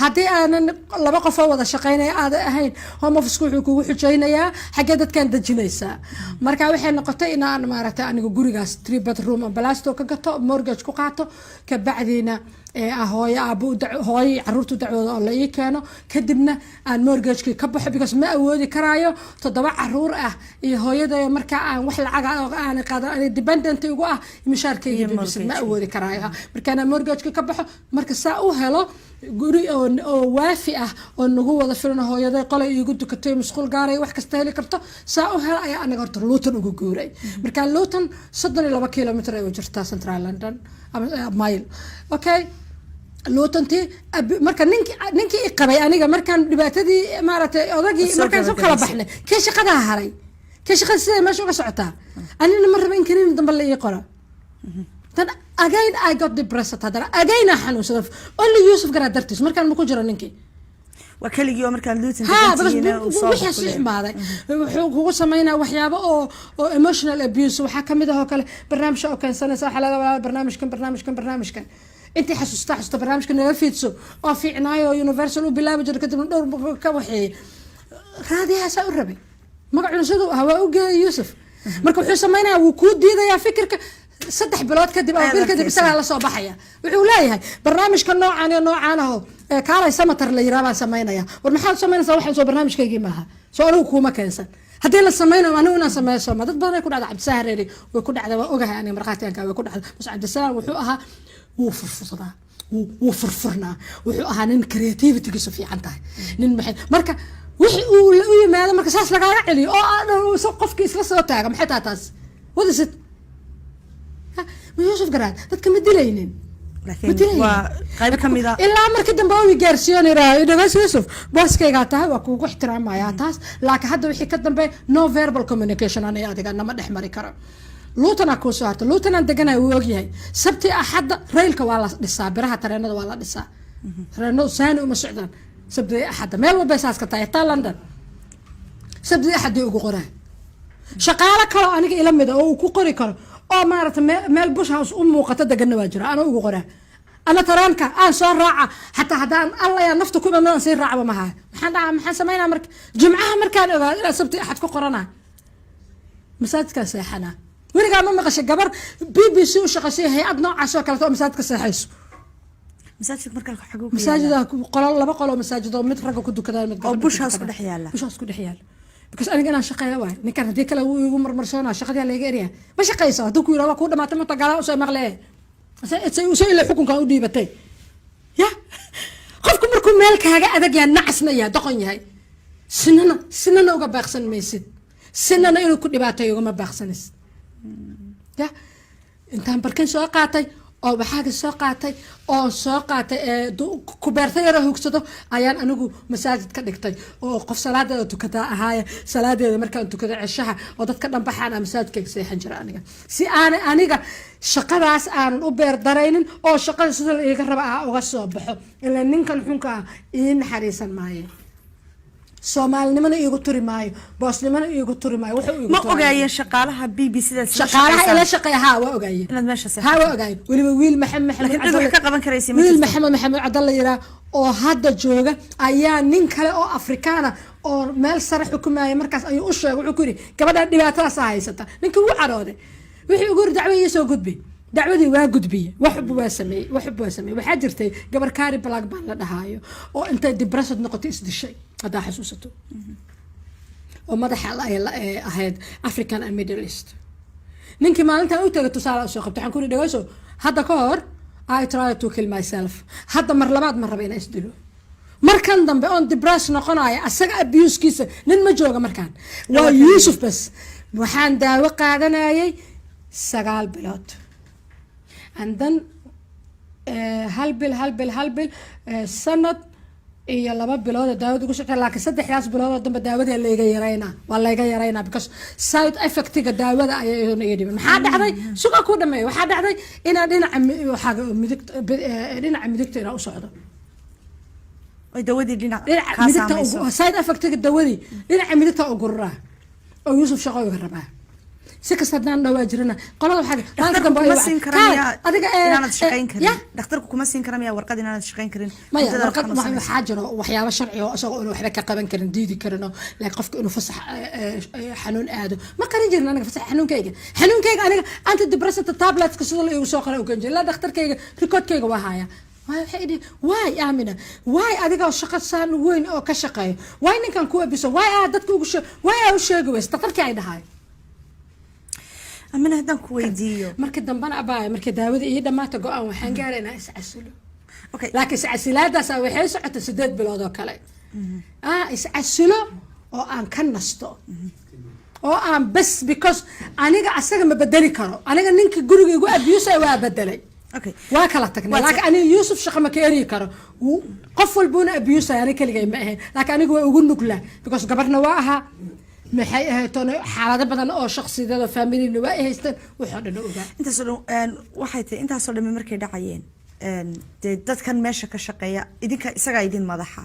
haddii aanan laba qof oo wada shaqeynaya aaday ahayn, Home Office wuxuu kugu xujaynayaa xaggee dadkan dejinaysaa. Marka waxay noqotay inaan maaragtay aniga gurigaas three bedroom Plaistow ka gato, mortgage ku qaato, kabacdiina hooyo aabo hooyo iyo caruurta u dacwooda oo la ii keeno, kadibna aan mortgagekii ka baxo, because ma awoodi karaayo toddoba caruur ah iyo hooyada markaa aan wax lacaga oo aan qaadan, aniga dependent igu ah, mishaarkayga Iyo BBC ma mortgage. awoodi karaayo. Markaan mortgagekii ka baxo, marka saa u helo guri oo waafi ah oo nagu wada filan, hooyaday qolay iigu dukatay, musquul gaaray, wax kasta heli karto, saa u helo ayaa aniga horta Luton ugu guuray. Marka Luton 32 kilomitr ay u jirtaa Central London ama mile. Okay, Lutontii marka ninkii i qabay aniga markaan dhibaatadii maaragtay odagii Soo markaan soo kala gabagabaysay. baxnay, kii shaqadaa haray, kii shaqada siday meesha uga socotaa, anina ma raba in kaniini dambe la ii qoro. Then again I got depressed. Haddana again aan xanuunsada, only Yusuf Garaa dartiis. Markaan ma ku jiro ninkii. Waa keligii oo markaan Luton ha degantihiina uu soo wixii bax ku sii leeyahay. xumaaday. Wuxuu kugu sameynaa waxyaabo oo emotional abuse. Waxaa kamid ah oo kale barnaamijka oo keensanaysa, waxaa laga wadaa barnaamijkan, barnaamijkan, barnaamijkan intii xasuusta barnaamijka naga fiidso oo fiicnaayo oo Universal u bilaabi jiro, kadibna dhowr ka waxeeyey raadiyahaasaa u rabay, magacuna siduu ahaa waa u geeyay Yuusuf. Marka wuxuu sameynaya, wuu kuu diidayaa fikirka. 3 bilood kadib ama Ayaad bil kadib arkaysaa. isagaa lasoo baxaya, wuxuu leeyahay barnaamijka noocaan iyo noocaan aho ee kaalay samatar la yiraa baan samaynaya. War maxaad samaynaysaa? Waxaan soo barnaamijkaygii maaha, soo anigu kuuma keensan. Haddii la samaynayo anigu inaan sameeyo sooma. Dad badan ay ku dhacda, Cabdisalaan Hareeri way ku dhacda, waa ogahay aniga, markhaatiganka way ku dhacda. Bas Cabdisalaam wuxuu ahaa wuu furfursadaa, wuu furfurnaa, wuxuu ahaa nin creativitygiisu fiican tahay, nin maxay marka wixii uu la u yimaado marka saas lagaaga celiyo oo qofkii isla soo taaga, maxay tahay taas? What is it? Ha, ma Yuusuf Garaad dadka ma dilaynin. Ma laakiin dilaynin. Waa qayb ka mid a. Ilaa markii dambe uu gaarsiiyon yidhaaho, "Dhagays Yuusuf, booskaygaa tahay, waa kuugu ixtiraamayaa taas, laakiin hadda wixii ka dambe no verbal communication, aniga adiga nama dhex mari karo." Lutonaa kuu soo harta. Lutonaan deganahay, wuu ogyahay. Sabti Axadda railka waa la dhisaa, biraha tareenada waa la dhisaa, tareenadu saani uma socdaan Sabti Axadda. Meel walbay saas ka tahay, xitaa London. Sabti Axaddii ugu qoraa shaqaalo kaloo aniga ila mida oo uu ku qori karo oo maaragta meel Bush House u muuqato deganna waa jira. Ana ugu qoraa, ana tareenka aan soo raaca, xataa haddaan alla yaa nafta ku imaadaan sii raacba maha. Maxaan dhahaa? Maxaan samaynaa marka Jimcaha markaan ogaado inaan Sabti Axad ku qorana? Masaajidkaan seexanaa. Weligaa ma maqashay gabar BBC u shaqaysay, hay-ad noocaas oo kaleeto, oo masaajidka seexayso? Masaajidka markaa xaguu ku yaalaa? Masaajida qolo, laba qolo masaajid oo mid ragga ku dukadaan, mid Oo gabadha ku Bush House ku dukadaan. dhex yaala. Bush House ku dhex yaala, because aniga inaan shaqeeya waay. Ninkan haddii kale wuu igu marmarsoonaa, shaqadii layga eryaa. Ma shaqayso hadduu ku yidhahdo, waa kuu dhamaatay, mata gaalaa usoo maqlee se ila xukunkan u dhiibatay ya. Qofku markuu meel kaaga adag yahay, nacasna yahay, doqon yahay, sinana uga baaqsan maysid, sinana inuu ku dhibaateeyo ugama baaqsanaysid. Ya, intaan barkin soo qaatay Oo waxaaga soo qaatay oo soo qaatay kubeerta yaroo hugsado ayaan anigu masaajid ka dhigtay, oo qof salaadeeda tukataa ahaaya. Salaadeeda markaan tukado ceshaha oo dadka dhan baxaan aan masaajidkayga seexan jira aniga, si aanay aniga shaqadaas aanan u beer daraynin oo shaqada sida la iiga raba ah uga soo baxo. Ilaa ninkan xunka ah ii naxariisan maayo, soomaalinimana iigu turi maayo, boosnimana iigu turi maayo, wuxuu iigu Ma turaayo. ogaayeen shaqaalaha BBC da Shaqaalaha ila shaqeeya, haa, waa ogaayeen. Inaad meesha seexato? Haa, waa ogaayeen. Weliba wiil Maxamed Maxamed Laakiin cid wax ka qaban karaysay ma wiil jirto. Maxamed Maxamed Cabdalla yiraa oo hadda jooga ayaa nin kale oo Afrikaana oo meel sare xukumaya markaas ayuu u sheegay. Wuxuu ku yidhi, "Gabadhan dhibaatadaasa haysata." Ninkii wuu carooday, wixii ugu yiri, "Dacwo ii soo gudbi." Dacwadii waa gudbiye, waxba waa sameeyey, waxba waa sameeyey. Waxaa jirtay gabar Kari Blackburn la dhahaayo oo intay depressed noqotay isdishay, haddaa xasuusato, oo madaxa ahayd African and Middle East. Ninkii maalintan u tagay tusaale usoo qabtay. Waxaan ku yidhi, "Dhegeyso, hadda ka hor I try to kill myself. Hadda mar labaad ma raba inaan isdilo. Markan dambe oon depress noqonaya, asaga abusekiisa nin ma jooga, markaan waa Yuusuf bas." Waxaan daawo qaadanayay 9 bilood and then hal bil, hal bil, hal bil, sanad iyo 2 bilood oo daawada ugu socota. Laakiin saddexdaas bilood oo dambe daawada layga yareynaa, waa layga yareynaa, because side effectiga daawada ayaa iyaduna iga dhiban. Maxaa dhacday? Suga ku dhameeyo. Waxaa dhacday inaan dhinaca waxaa midig, dhinaca midigta inaan u socdo. Oy dawadii dhinac dhinaca kaa midigta saamayso. Side effectiga dawadii dhinaca midigta u gururaa oo Yuusuf shaqo iga rabaa. Si kasta haddaan dhawaa jirana qolada waxaa maalinta Dhakhtarku dambe kuma ay siin kara kaale, miyaa adiga inaanad shaqayn karin? Ya. Dhakhtarku kuma siin kara miyaa warqad inaanad shaqayn karin Maya. muddadaad Warqad xanuunsanayso? Waxaa jiro waxyaabo sharci oo isagoo inuu waxba ka qaban karin, diidi karin, oo laakiin qofka inuu fasax xanuun aado ma qarin jirin. Aniga fasax xanuunkayga aniga antidepressant tabletska sida la igu soo qoray u keen jiray. Ilaa dhakhtarkayga recordkayga waa haya. Waay, waxay idhi, "Waay Aamina, waay adiga shaqo saan weyn oo ka shaqeeyo, waay ninkan ku abiso, waay aa dadka ugu sheeg, waay aa u sheegi weyse?" Dhakhtarkii ay dhahay. Amina, haddaan ku weydiiyo. Markii dambana, abaaya, markii daawada ii dhamaata, go-aan waxaan gaaray inaan iscasilo. Laakiin iscasilaadaas waxay socotay 8 bilood oo kale. Iscasilo oo aan ka nasto oo aan bes, because aniga asaga ma bedeli karo. Aniga ninka guriga igu abuse waa bedelay. Waa kala tagnay. Laakiin aniga Yuusuf shaqa ma ka eryi karo. Qof walbuuna abuse, aniga keligay ma ahayn, laakiin aniga waa ugu nuglaa because gabarna waa ahaa, maxay ahayd toona, xaalado badan oo shakhsiyadeed oo familina waa ay haysteen, waxoo dhan ogaa. Intaasoo dhan waxay tahay, intaasoo dhami markay dhacayeen, dee dadkan meesha ka shaqeeya idinka isagaa idin madaxa.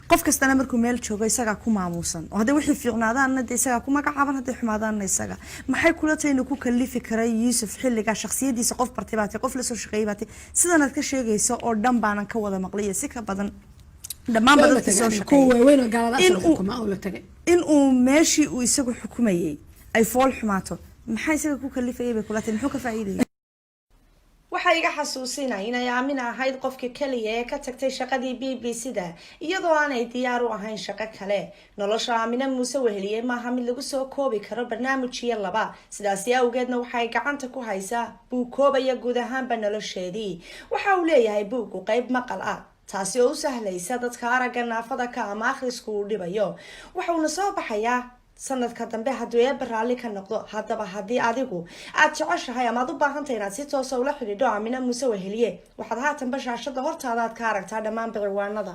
Qof kastana markuu meel joogo isagaa ku maamuusan, oo hadday wixii fiicnaadaanna dee isagaa ku magacaaban, hadday xumaadaanna isaga. Maxay kula tahay inuu ku kalifi karay Yuusuf xilligaa? Shakhsiyadiisa qof bartay baa tahay, qof lasoo shaqeeyay baa tahay. Sidanaad ka sheegayso oo dhan baanan ka wada maqlay iyo si ka badan dhammaanba Waa la dadkii soo tagay, kuwa shaqeeyay waaweyn oo gaalada In asal xukuma oo la tagay. In uu meeshii uu isagu xukumayay ay fool xumaato, maxaa isaga ku kalifayay bay kula tahay? Muxuu ka faa'iidayay? Waxaa iga xasuusinay inay Aamina ahayd qofka keliya ee ka tagtay shaqadii BBC da iyadoo aanay diyaar u ahayn shaqo kale. Nolosha Aamina Muuse Weheliye maaha mid lagu soo koobi karo barnaamij iyo laba. Sidaasi awgeedna waxay gacanta ku haysaa buug koobaya guud ahaanba nolosheedii. Waxa uu leeyahay buuggu qeyb maqal ah, taasi oo u sahlaysa dadka aragga naafada ka ama akhrisku uu dhibayo. Waxauna soo baxayaa sanadka dambe hadduu Eebba raalli ka noqdo. Haddaba haddii adigu aad jeceshahay ama aad u baahantahay inaad si toosa ula xidhiidho Aamina Muuse Weheliye, waxaad haatan bashaashada hortaada aad ka aragtaa dhammaan ciwaanada.